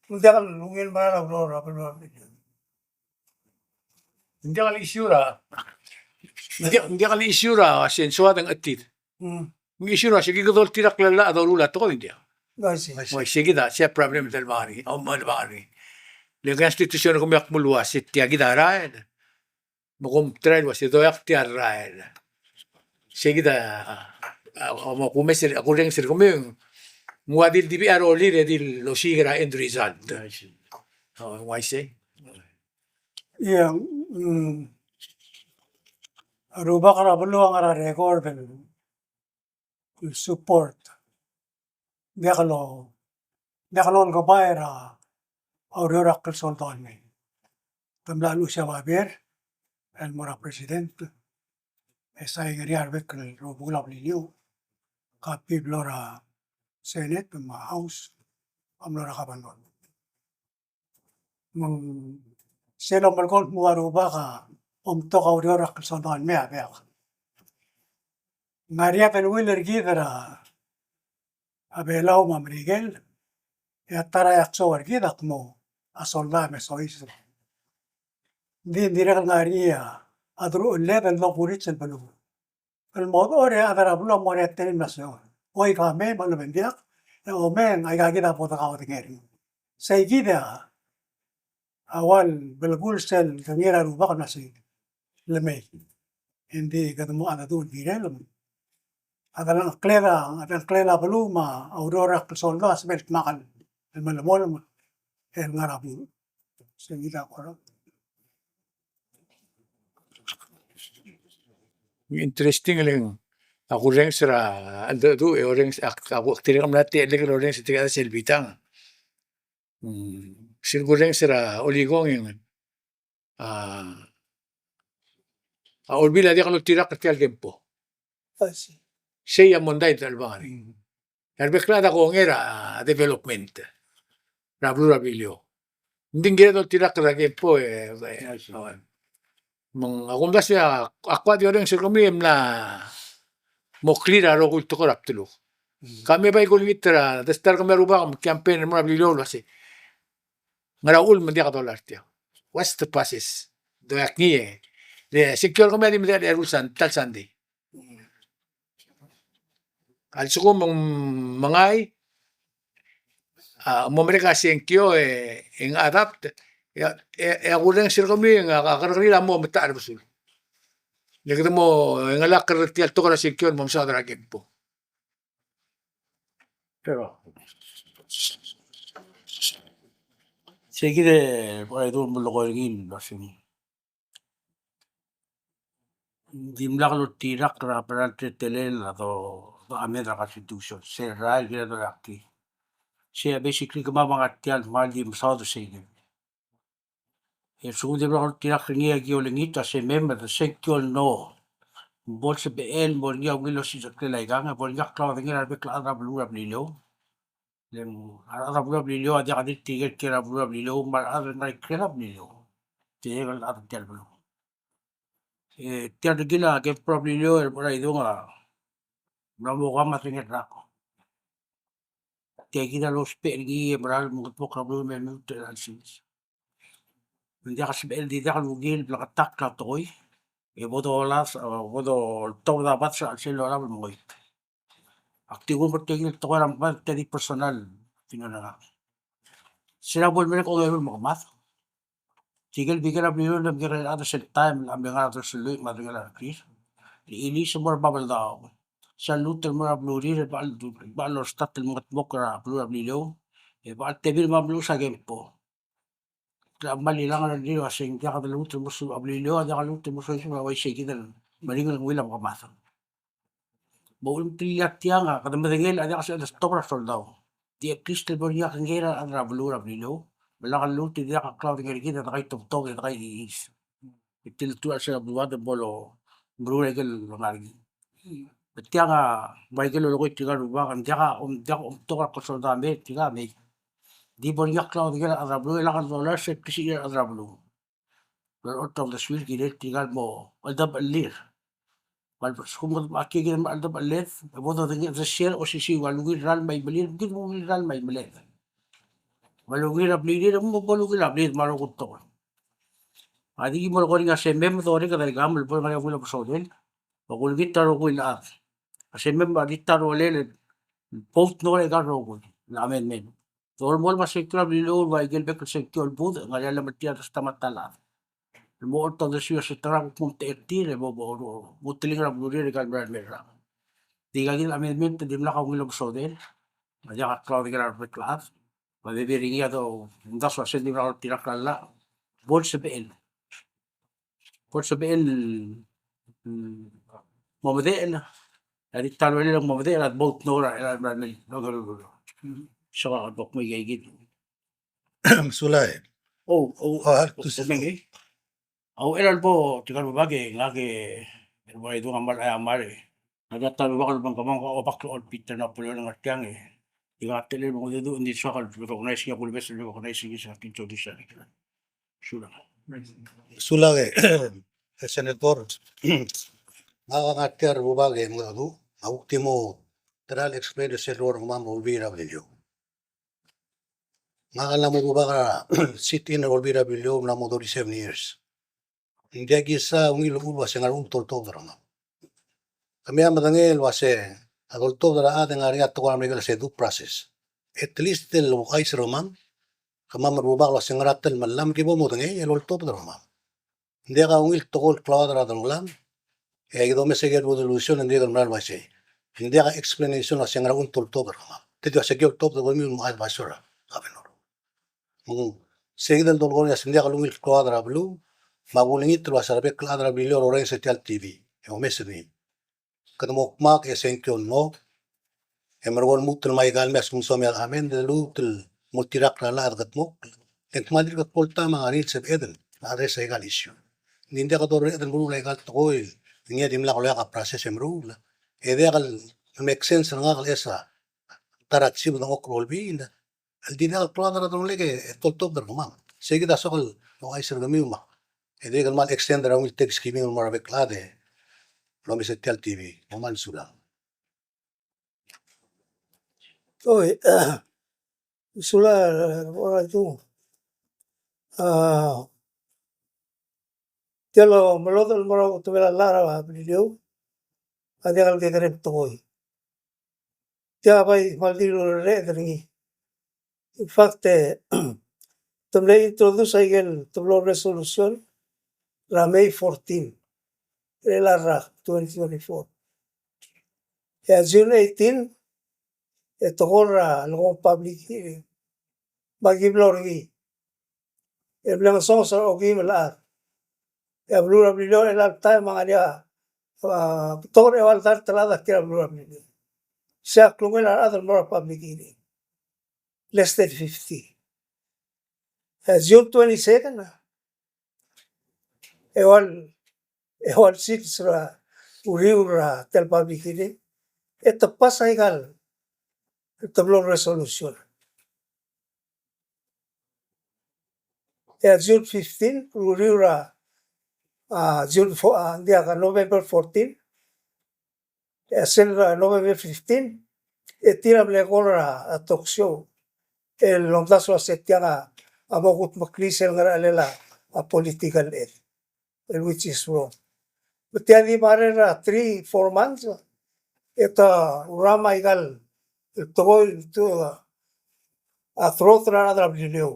ng diak el ungil merael a ureor er a beluu er a Beliliou. Ng diak el issue er a, ng diak, ng diak el issue er a se ng soad e ng chetit. Mm. Ng issue er a se ki kede oltirakl el llach a doruul a tekoi, ng diak. Oi, sei. Oi, sei kid a, sei a problem el ngar er ngii, a, el ngar er ngii. Le constitution er kemiu a kmo el uasei tia kid a rael. Me kom try el uasei doiak tia el rael. Sei kid a, a, a, a, mo kumes er, a kurrenges er kemiu, ng ua di le di bechiu a rolir e di losiik er a end result. I see. O, ng uaisei. Ia, mm, a rubak er a beluu a ngar er a record el el support diak lo, diak lolekoi er a ureor er a klsoldau el mei. Te mla luchesii a babier el mo er a president, e sain er ngii a rebek el rubekul a Beliliou, copy el mo er a Senate me a House, a mlo er a governor. Me ng sel omelekoi el kmo a Rubak a omtok a ureor er a klsoldau el mei a bek. Ng ngar er ngii a deleuill er kid er a Belau me a Merikel, e a ta er a iaksou er kid a kmo a soldau me soiseb. Ng di dirrek el ngar er ngii a deruchelled el dokurits el beluu el mo dechor e a rechad er a beluu a mo er a teli el mla soal, oi, ka mei me a lobengdiak, e omeng, aika kid a bo dekaodengei er ngii. Sei kid a ua el belkul sel kengei er a Rubak el mla sei el mei. Ng di kede mo mengedecheduch el kirel, a delengchekled a, a delengchekled a beluu me a ureor er a klsoldau a sebechel el dmak el melemolem el ngar er a beluu. Sei kid a kora. Interesting el ng, a kurrenges er a cheldecheduch e orrenges, ak, ak dirrek el mla techellek el orrenges er tirka el sel bitang. Mm, sel kurrenges er a Olikong e ng, a, a Olbiil a diak loltirakl er tia el kempo. I see. Sei a mondai el chelebangel. Mm. E a rebek el chad a kongei er a development er a beluu er a Beliliou. Ng di ng kired el oltirakl er a kempo e, e, me ng a kumdasu e a, a kuk di orrenges er kemiu e mla mo clear a rokui el tekoi er a bdeluk. Mm. Kemiu a bai kulengit er a, de start kemiu a Rubak me campaign el mo er a Beliliou el uasei, ngera uchul me ng diak a dollar er tiang? What's the process? Doiak ngii e. Le sengkio er kemiu a di medechel er a eru el Sun-, ta el Sunday. A lsekum ng mengai, a, mo merek a sengkio e, e ng adapt, e, e, e a kurrenges er kemiu e ng a kerrekeriil a mo metacherbesul. Le kede mo, e ng locha kerrekeriil tia el tekoi er a sengkio el mo mesaod er a kempo. Pero sei kid e, bo er a idu el melekoi er ngii el uasei dimlak loltirakl er a mera el teletelel a do, do amend er a Constitution. Se el rael el kired el olekoi. Sei a basically kemam a ngar tia el kmal di mesaod er sei kid. E a lsekum dimlak loltirakl er ngii e aki olengit a semem e de sengkio el no. Bo lsebechel el mo er ngii a ungil osisecheklel aikang, e bo er ngii a klaodengei er a rebek el chad er a beluu er a Beliliou. Le ng a rechad er a beluu er a Beliliou a diak di tirke el kiei er a beluu er a Beliliou, me a rechad el ngar er a ikrel a Beliliou. Tirke el chad er tia el beluu. E tia el rekil a kempo er a Beliliou el mo er a idung a mla mo kuk a medengei el rak. Tia kid a lousbech er ngii e mera el mengedmokl er a beluu me lmuut er a chelsel. Ng diak a sebechel di diak el ungil el bleketakl a tekoi e bo dolas, e bo doltobed a bats er a chelsel el olab el mengoit. Ak di kuk mo er tia kid el tekoi er a mekemad, tia di personal opinion er ngak. Sel bo lemerek a ongeru el mekemad. Tirke el bik er a Beliliou a mle mekerang er a chad er sel taem el mle ngar er a dorsel lluich me a delengel a rekrir. Ilis el mo er a Babeldaob. Sel lmuut el mo er a belurir e bechal, bechal lostart el mengedmokl er a beluu er a Beliliou. E bechal temir me a meluches a kempo. Kmal ilang er a rir el uasei ng diak a lmuut el mo er a Beliliou, a diak a lmuut el mo er a, uaisei kid el meringel el ungil a mekemad. Me a ulemuchel er tiang a kede medengei el diak a sebeched el stop er a soldau. Di at least el bo er ngii a kengei er a rechad er a beluu er a Beliliou. Me lak lmuut e diak a klaodengei er kid e dekaitobetobed e dekaichiis. E tiltuu er a chelsel a beluad e bo lomeruul a ikel ngar er ngii. Me tiang a bai ikel lolekoi tirka el rubak, ng diak a, ng diak a omtok er a klsoldau a mei, tirka a mei. Di bo er ngii a klaodengei er a rechad er a beluu, e lak a dollars e klisichir a rechad er a beluu. Lolechortau a uldesuir el kirel tirka el mo cheldebechelir. Me a lsekum kede mo kiei kid el mo cheldebecheled, e bo dodengei, de share osisiu a lungil er a rael me a imelir, me kid mo ungil er a rael me a imeled. Me a lungil er a blirir, e mo bo lungil er a blirir me a rokui el tekoi. A di ki mo lekoi er ngii a semem, dorreked er aikam el bo el ngar er ngii a ungil a besodel. Me kulengit er a rokui el chad. A semem a di ta rolel el vote no er aika el rokui el amendment. Dolemolem a sengkio er a Beliliou el ua ikel bek el sengkio el budech, ng ngar er ngii a llemeltir a ta el chad. El mo oltobed er a sesei er a kuk mo mtechir tir, e bo, bo, bo, bo telengir a belurir er aika el mera el mei el rak. Di aika kid el amendment a dimlak a ungil obesodel. A diak a klaodengei er a rebek el chad. Me a bebil er ngii a do, omdasu a sel dimlak loltirakl a llach. Bo lsebechel. Bo lsebechel, mm, mo medechel, a di ta el rolel el mo medechel a vote no er a, er a, er a, er a, Soak el bo kmo ikakid. Sulang. O, o, a, tu se. Mengei. A uchei er a lebo tirka el rubak e ngak e, el bai dung a mal, a mal e. A diak ta el rubak el bengkemam a Obak el Olbiil er a Napoleon el ngar tiang e. Ika a telel mengedecheduch e ng di soak el recognize ngii a kulebes el recognize ngii se el introduce er ngii. Sulang. Sulang e, e Senator. Ngak a ngar tia el rubak e mengedecheduch. A kuk di mo try el explain er sel rokui er kemam el Olbiil er a Beliliou. Ngak a mla mo rubak er a sit-in er a Olbiil er a Beliliou el mla mo thirty-seven years. Ng diak kisa ungil uchul el uase ng ngar er ngii a toltobed er kemam. Kemiu a medengei el uase a toltobed er a chad e ng ngar er ngii a tekoi er a Merikel el uase due process. At least el ouchais er kemam, kemam el rubak el uase ngera tel mellam, ki bo modengei el oltobed er kemam. Ng diak a ungil tekoi el klauchad er a delongelam, e aki domes a ikel resolution e ng dirrek el mera el uaisei. Ng diak a explanation el uase ngera uchul el toltobed er kemam. Te di uase ki oltobed er kemiu el mo advisor er a governor. Mm. Sei kid el dolekoi el uase ng diak el ungil klauchad er a beluu, me a kulengit el uase a rebek el chad er a Beliliou a orrenges er tia el T V e omes er ngii. Kede mo kmak e sengkio el mo, e merekong e lmuut el mo aika el mei e a lsekum ng soam e a amend e lmuut el mo oltirakl er a llach e de kldmokl. E ng kmal dirk klou el taem a ngar er ngii el sebeched el address aika el issue. Ng di ng diak dorreched el meruul aika el tekoi el ngii a dimlak loia a process e meruul. E diak el make sense er ngak el chesa ta er a chief el dengchokl er a Olbiil el di diak el klauchad er a delongelek e toltobed er kemam. Sei kid a soak el ouchais er kemiu me ak, e dirrek el kmal extend er a ungil Thanksgiving el mo er a rebek el chad e lomes er tia el T V. Kom kmal mesulang. Oi, mesulang, ora tu. A, tia el melodech el mo er a ultebel a llach er a Beliliou a diak el kekerei el tekoi. Tia bai kmal di lorreched er ngii. In fact, e, te mle introduce a ikel teblo el resolution er a May fourteen er a llach er a twenty twenty-four. E a June eighteen e tekoi er a leko public hearing. Me aki mlo er ngii. E mle ngesonges er a okeim el chad. E a beluu er a Beliliou er chelecha el taem a ngar er ngii a, a, betok er a eua el dart el chad a kiei er a beluu er a Beliliou. Sei a klungel a rechad el mo er a public hearing. Less than fifty. E a June twenty-second, eua el, eua el sils er a uriul er a tia el public hearing, e te pass aika el teblo el resolution. E a June fifteen, uriul er a, a, June four, a, ng diak, a November fourteen, e a sel, a, November fifteen, e tir a mle call er a, a talk show el omdasu el uase tiang a, a mo kudmeklii sel ngerachelel a, a political ad. El which is wrong. Me tia di mera er a three, four months, e te uram aika el tekoi el tu, a, a throat er a rechad er a Beliliou.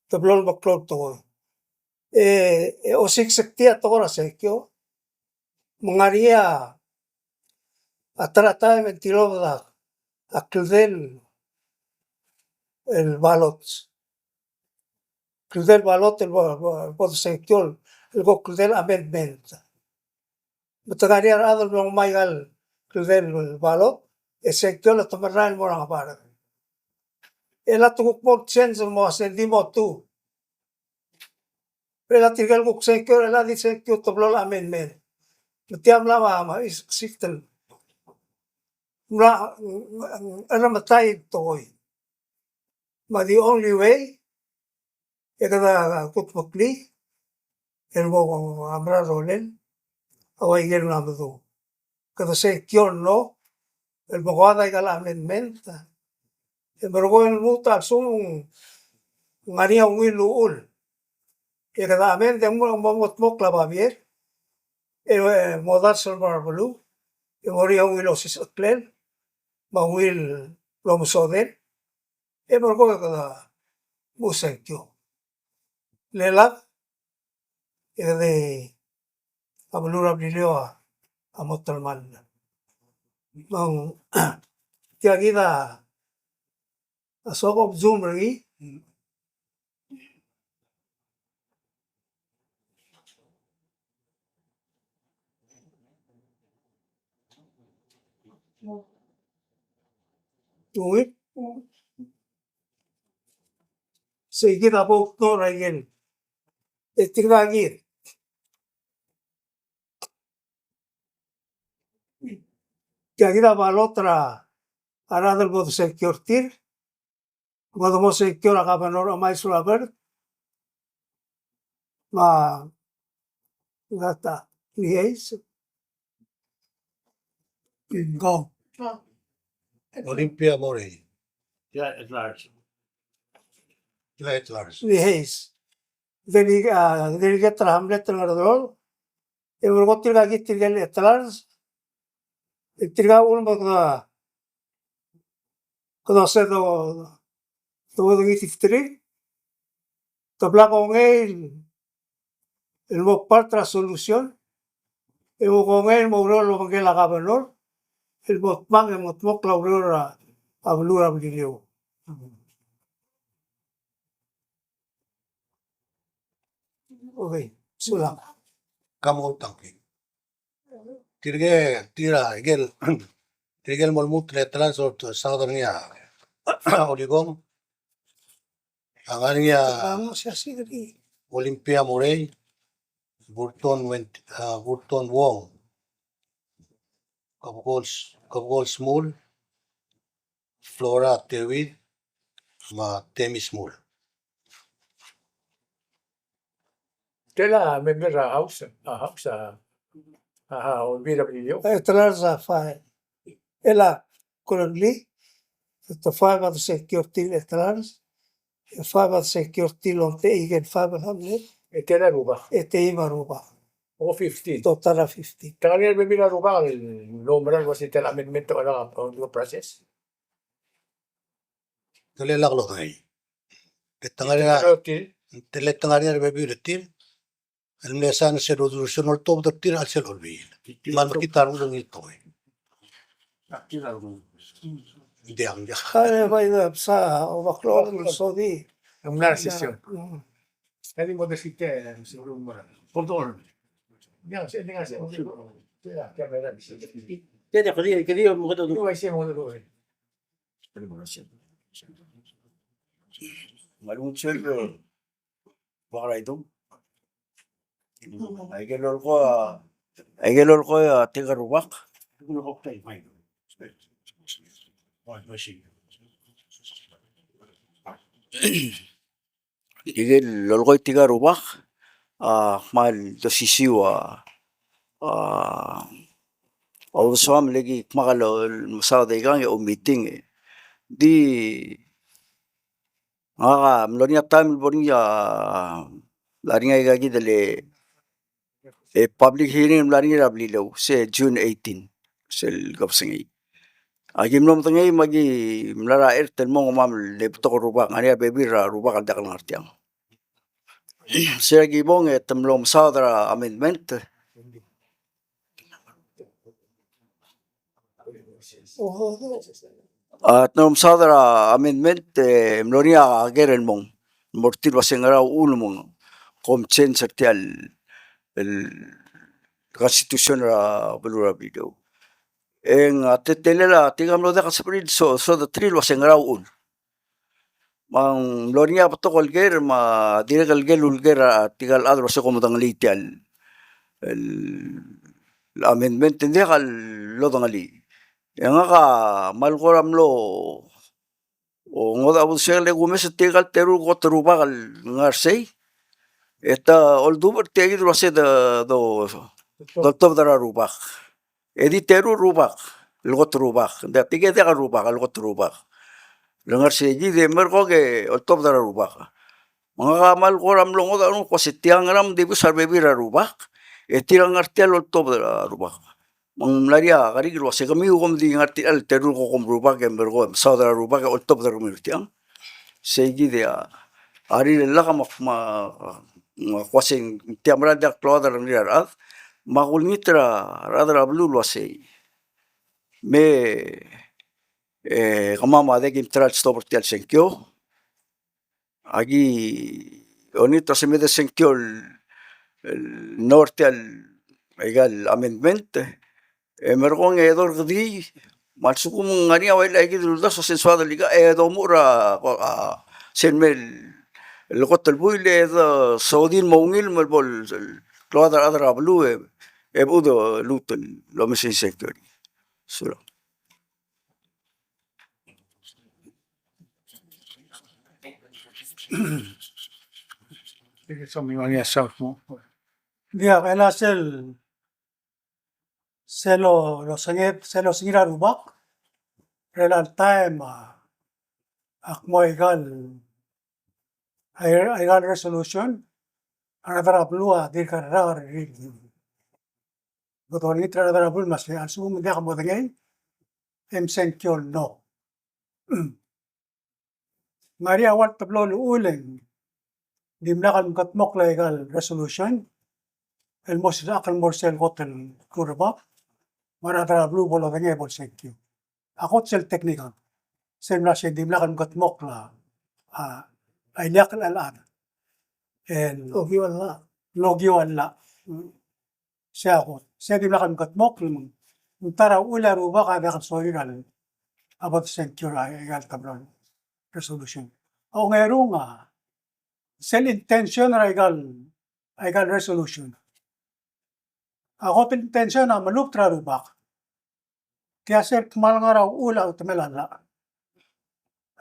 Te blo el meklou el tekoi. E, e osiik se tia el tekoi er a sengkio. Me ng ngar er ngii a, a ta er a taem e ng tilobed a, a kldei el ballot. Kldei el ballot el bo, bo, bo de sengkio el ko kldei el amendment. Me te ngar er ngii a rechad el mlo ngmai aika el kldei el ballot, e sengkio el te merael el mo er a ngebard. E le te kuk mo change el mo uase ng di mo two. Rechad er tirke el kuk sengkio, rechad el di sengkio el teblo el amendment. Me tia mla me, me, is, siftel. Mla, mm, er a metai el tekoi. Me the only way, e kede kudmeklii, el mo, mo, mo, a mera el rolel, a ua ikel mla medung. Kede sengkio el no, el mo ko a aika el amendment, e merekong e lmuut a lsekum ng ngar er ngii a ungil uchul. E kede amend e ng mo, mo, mo kldmokl a babier, e, e modars el mo er a beluu, e mo er ngii a ungil osisecheklel, me a ungil lomesodel, e merekong e kede mo sengkio. Le lak, e kede a beluu er a Beliliou a, a mo telemall. Me ng tia kid a soak el zoom er ngii. Ungil. Sei kid a vote er a ikel. E tirka kid. Tia kid a ballot er a rechad el bo de secure er tir. Bo de mo secure er a governor Emais Robert. Me a, ngata, Lee Hayes. Go. Olympia Morei. Tia at large. Tia at large. Lee Hayes. Dele-, a, delegate er a hamlet er a Ngerchelong. E merekong tirka kid tirke el at large. E tirka uchul me kede, kede se do, do, do ngii tirke. Te bla kongei el mo part er a solution, e mo kongei el mo oureor el obengkel a governor, el mo tmang e mo dmokl a ureor er a, a beluu er a Beliliou. Okay, sulang. Ka mo tang. Tirke, tirke el, tirke el mo lmuut el at large er a Southern er ngii a Olikong. A ngar er ngii a Olympia Morei, Burton Wen-, a, Burton Wong, Kebekol S-, Kebekol Smul, Flora Tewid, me a Temi Smul. Tela a member er a House, a House, a, a, a, Olbiil er a Beliliou. E, at large a five. Ela currently, the five a de secure er tir el at large, e five a de secure er tir el omtechei el five el hamlet. E tela rubak. E teim a rubak. O fifteen. Total a fifteen. Te ngar er ngii a bebil a rubak el mlo mera el uase tia el amendment a ngar er a process? Te le lak lodengei. Te ngar er ngii a, te le ngar er ngii a rebebil er tir el mle sain er sel resolution el oltobed er tir er a chelsel Olbiil. Me a mekngit a rengul el ngiltoi. Diak, diak. Kare bai da bsa, o baklou el sodi. Ng mla er a session. Mm. Kadi mo desite, seguro mo. Por favor. Diak, se, diak, se. Diak, diak, kadi, kadi mo kadi. Ngalek el sueldo. Ua er a idung. Aike el lolekoi, aike el lolekoi a tirka el rubak. Aike el lolekoi tirka el rubak, a, kmal dosisiu a, a, a uldesuam el ki kmal mesaod er ngii e oumeeting e. Di ngak a mlo er ngii a taem el bo er ngii a, mla er ngii aika kid el, e, public hearing el mla er ngii er a Beliliou, se June eighteen, sel kebesengei. Aki mlo medengei me aki mla er a chert el mong, me a mle betok el rubak, ngar er ngii a bebil er a rubak el diak lengar tiang. Se aki bong e te mlo mesaod er a amendment. A, te mlo mesaod er a amendment, e mlo er ngii a ker el mong. Mo er tir el uase ngera uchul me ng kom change er tia el, el constitution er a beluu er a Beliliou. E ng a teletelel a tirka el mlo diak el sebechir el so, soad er tir el uase ngera uchul. Me ng mlo er ngii a betok el ker, me a dirrek el ker el uleker er tirka el chad el uase kom medengelii tia el, el amendment, ng diak lodengelii. E ngak a kmal kora mlo, o, ngodech a uldesuek el kumes er tirka el teru el kot el rubak el ngar sei. E te oldubech er tia kid el uase de, de, doltobed er a rubak. E di teru el rubak, el kot el rubak. Ng diak, tirke diak el rubak, el kot el rubak. Le ngar sei kid e merekong e oltobed er a rubak. Me ngak a kmal kora mlo ngodech a renguk el uase tia ngera me ng dibus a rebebil er a rubak, e tir a ngar tia el oltobed er a rubak. Me ng mla er ngii a kerik el uase kemiu kom di ngar tia el teru el kokom rubak e merekong e mesaod er a rubak e oltobed er kemiu er tiang. Sei kid a rirellak me ak, me ak uase ng tia mera el diak klou a rengrir a rechad, me ak olengit er a rechad er a beluu el uasei, me, e, kemam a diak kim ta er a lestop er tia el sengkio. Aki olengit el uase me de sengkio el, el no er tia el, aika el amendment, e merekong e dorkedii, Me a lsekum ng ngar er ngii a ua ika el uldasu a sel soad el ika e domuchel er a, a, sel mei el kot el buil e de soad el mo ungil me bo el klou a rechad er a beluu e, e bo de luut el omes er ngii el sengkio. Sulang. Diak, e le sel, sel lo, losenged, sel losengir a Rubak er chelecha el taem a, ak mo aika el, aika el resolution, a rechad er a beluu a dirk rak er ngii. Bo dolengit er a rechad er a beluu el uasei, a lsekum ng diak modengei, e msengkio el no. Ng ngar er ngii a ua el teblo el uchul e ng dimlak el mekedmokl aika el resolution el mo sisechakl el mo er sel kot el klou er a Rubak, me a rechad er a beluu bo lodengei e bo lsengkio. A kot sel technical, sel mla sei ng dimlak el mekedmokl a, a, a ileakl el chad el okiu a llach. El okiu a llach. Sei a kot, sei a dimlak el mekedmokl, me ng ta er a uchul a Rubak a diak el sorir a bo de sengkio er aika el teblo el resolution. A ongerung a sel intention er aika el, aika el resolution. A kot el intention a melubet er a Rubak. Tia sel kmal ngar er a uchul a utemel a llach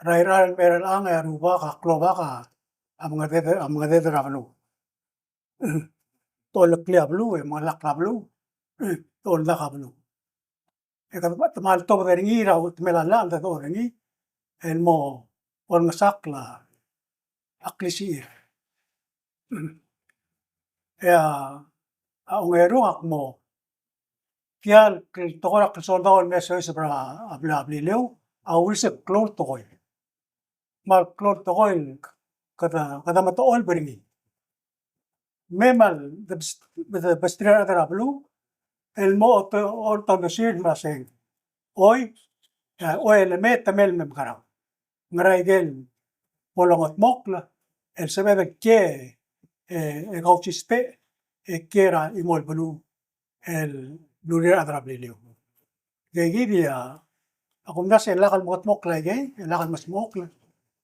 er a irechar el mei er chelechang e a Rubak a klobak a mengeded, a mengeded er a beluu. Te oleklii a beluu, e mengelakl a beluu, te oldak a beluu. E kede, te kmal tobed er ngii er a utemel a llach el dedechor er ngii el mo olengesakl a klisichir. E a, a ongerung a kmo tia el tekoi er a klsoldau el me soiseb er a, a Beliliou a ulsek klou el tekoi. Me a klou el tekoi el kede, kede metecholb er ngii. Me kmal de bes-, de besterir a rechad er a beluu el mo oto-, oltobed er sel me a sei. Oi, e, oi el me temel me mekerang. Ngera ikel bo longetmokl el sebeched el kiei, e, e kausisbech, e kiei er a chimo el beluu el lulir a rechad er a Beliliou. Ikei kid a, a kumdasu e lak el mekedmokl aikei, e lak el mesmokl,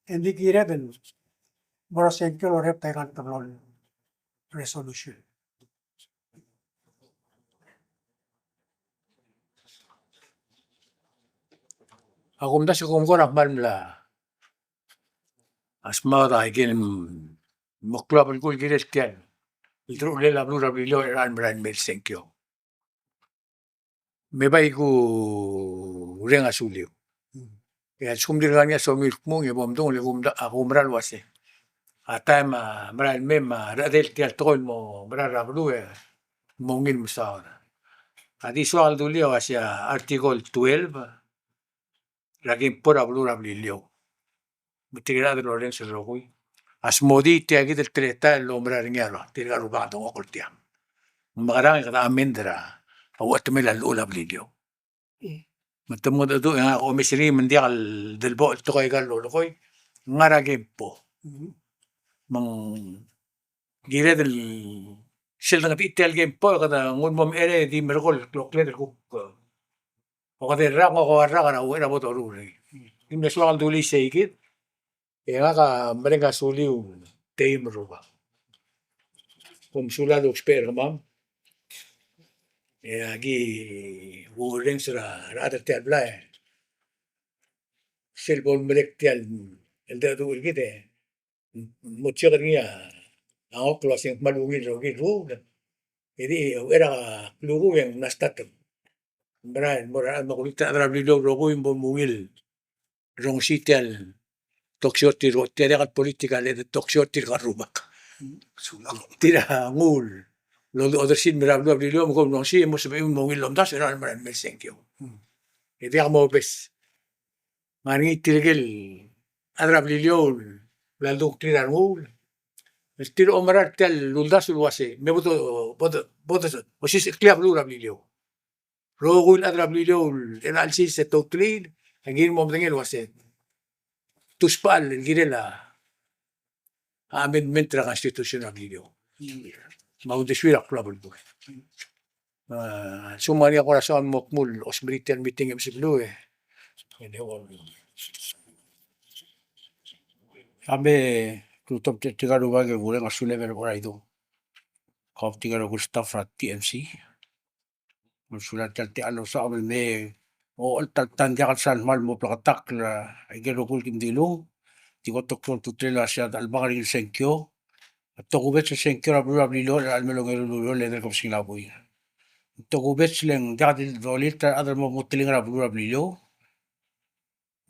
e ng di kired el mo er a sengkio el orrebet aika el teblo el resolution. A kumdasu e kom kora kmal mla smaod a ikel meklou a belkul el kirel tia el deruchellel a beluu er a Beliliou er a merael mei el sengkio. Me bai kureng a suliu. E a lsekum dirk ngar er ngii a somiu el kmung e bo mdung, le kumda-, a kumera el uase a taem a merael mei me a rechedel tia el tekoi el mo merael er a beluu e mo ungil mesaod. A di soak el dulii a uase a Article twelve er a Kempo er a beluu er a Beliliou. Me tirke el chad el orrenges el rokui a smodii tia kid el teletael el oumera er ngii a rua, tirka el rubak a dengchokl er tiang. Me mekerang e kede amend er a uchetemel a llechul a Beliliou. Me te mengedecheduch e ngak a omes er ngii me ng diak el delboch el tekoi aika el lolekoi, ngar er a Kempo. Me ng kired el sel dengedechii tia el Kempo e kede nguu el mo mechei e di merekong el klokled el kuk, e, okede el rak, ngak a rak er a uchei er a bo doruul er ngii. Di mle soak el dulii sei kid, e ngak a mereng a suliu el teim el rubak. Kom sulang el ousbech er kemam. E aki orrenges er a rechad er tia el blai sel bo lemerek tia el, el decheduch er kid e mo check er ngii a ngokl el uase ng kmal ungil el rokir el ruul. E di uchei er a klukuk e ng mla start el merael el mo er a rechad me a kuruul a rechad er a Beliliou el rokui me bo mungil el rongesii tia el talk show er tir, tia diak el political, e talk show er tirka el rubak. Tir a nguu el odersii el mei er a beluu er a Beliliou me kom rongesii e mo sebechir el mo ungil el omdasu er a merael mei el sengkio. E diak mobes. Ngar er ngii tirke el chad er a Beliliou el mla ledukl er tir a rengul. El tir a oumera er tia el uldasu el uase me bo do, bo do, bo do, osisecheklii a beluu er a Beliliou. Rokui el chad er a Beliliou el chelecha el sils e te outelil, e ng kirir el mo medengei el uase tusbechall el kirel a amendment er a constitution er a Beliliou. Me a uldesuir a klou a belkul. A, sel mo er ngii a kora soam el mo kmu el osmerii tia el meeting e msebeluu e. A me, kuk tirka el rubak e kureng a sulem er a Raido. Kom tirka el rokui el staff er a T M C. Me a sulang tia el techall el soam el me, o, el ta el ta el diak el sal kmal mo bleketakl er a ikel rokui el kim dilu. Di kot el klou a ultutelel a se a chelebangel er ngii el sengkio. A tokubets el sengkio er a beluu er a Beliliou er a chelecha el mei el ongeru el ureor el edei el kebesengil a buil. Tokubets le ng diak di dolilt a rechad el mo metelengel er a beluu er a Beliliou.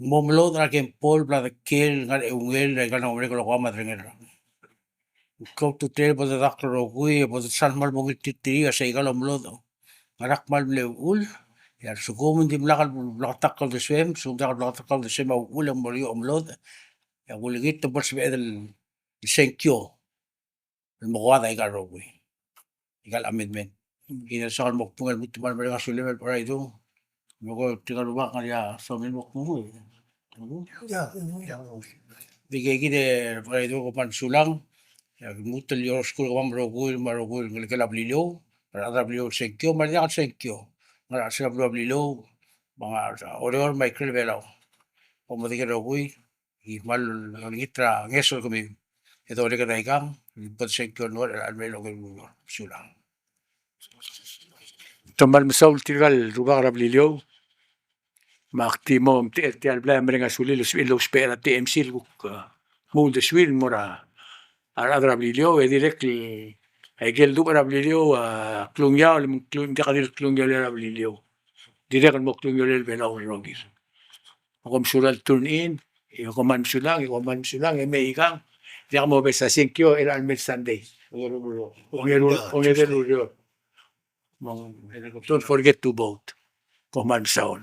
Ng mo melodech er a kempol, bla dekiei el ngar er a eungel er a ikal mlo merek el okeua me a derengel. Ng klou a ultutelel e bo dedakl el rokui, e bo desal kmal mo ngiltirtirir a se ikal omelodech. Ngera kmal mle uchul, e a lsekum ng dimlak el bleketakl a uldesuem, lsekum ng diak el bleketakl a uldesuem a uchul e ng mo er ngii a omelodech, e kulengit e bo lsebeched el sengkio el mo koad a ikal rokui, ikal amendment. Kid a soak el mo kbung el lmuut el kmal mereng a sulem er a Raido. Me ko tirka el rubak, ngar er ngii a soam el mo kbung? Ia, ia. Di kid e Raido, kom kmal mesulang. Ia, lmuut el ouroskau er kemam el rokui, me a rokui el ngelekel a Beliliou, a rechad er a Beliliou el sengkio, me a diak el sengkio. Ngar er a chelsel a beluu er a Beliliou, me a Oreor me a ikrel Belau. Kom medengei el rokui, e kmal olengit er a ngeso er kemiu. E dolekoi er a ikang, e bo de sengkio el mo er a chelecha el mei el ongeru el ureor. Mesulang. Te kmal mesaul tirka el rubak er a Beliliou. Me ak di mo omtechei er tia el blai a mereng a sulel el sebechir el ousbech er a T M C el kuk, a, mo uldesuir el mo er a rechad er a Beliliou, e dirrek el, a ikel duubech er a Beliliou a klungiaol, me ng klung, diak di el klungiolel a Beliliou. Dirrek el mo klungiolel a Belau el rokir. Kom sulang el tune in, e kom kmal mesulang, e kom kmal mesulang, e mei ikang, diak mobes a sengkio er a chelecha el mei el Sunday. Ongeru, ongeru, ongeru el ureor. Don't forget to vote. Kom kmal mesaul.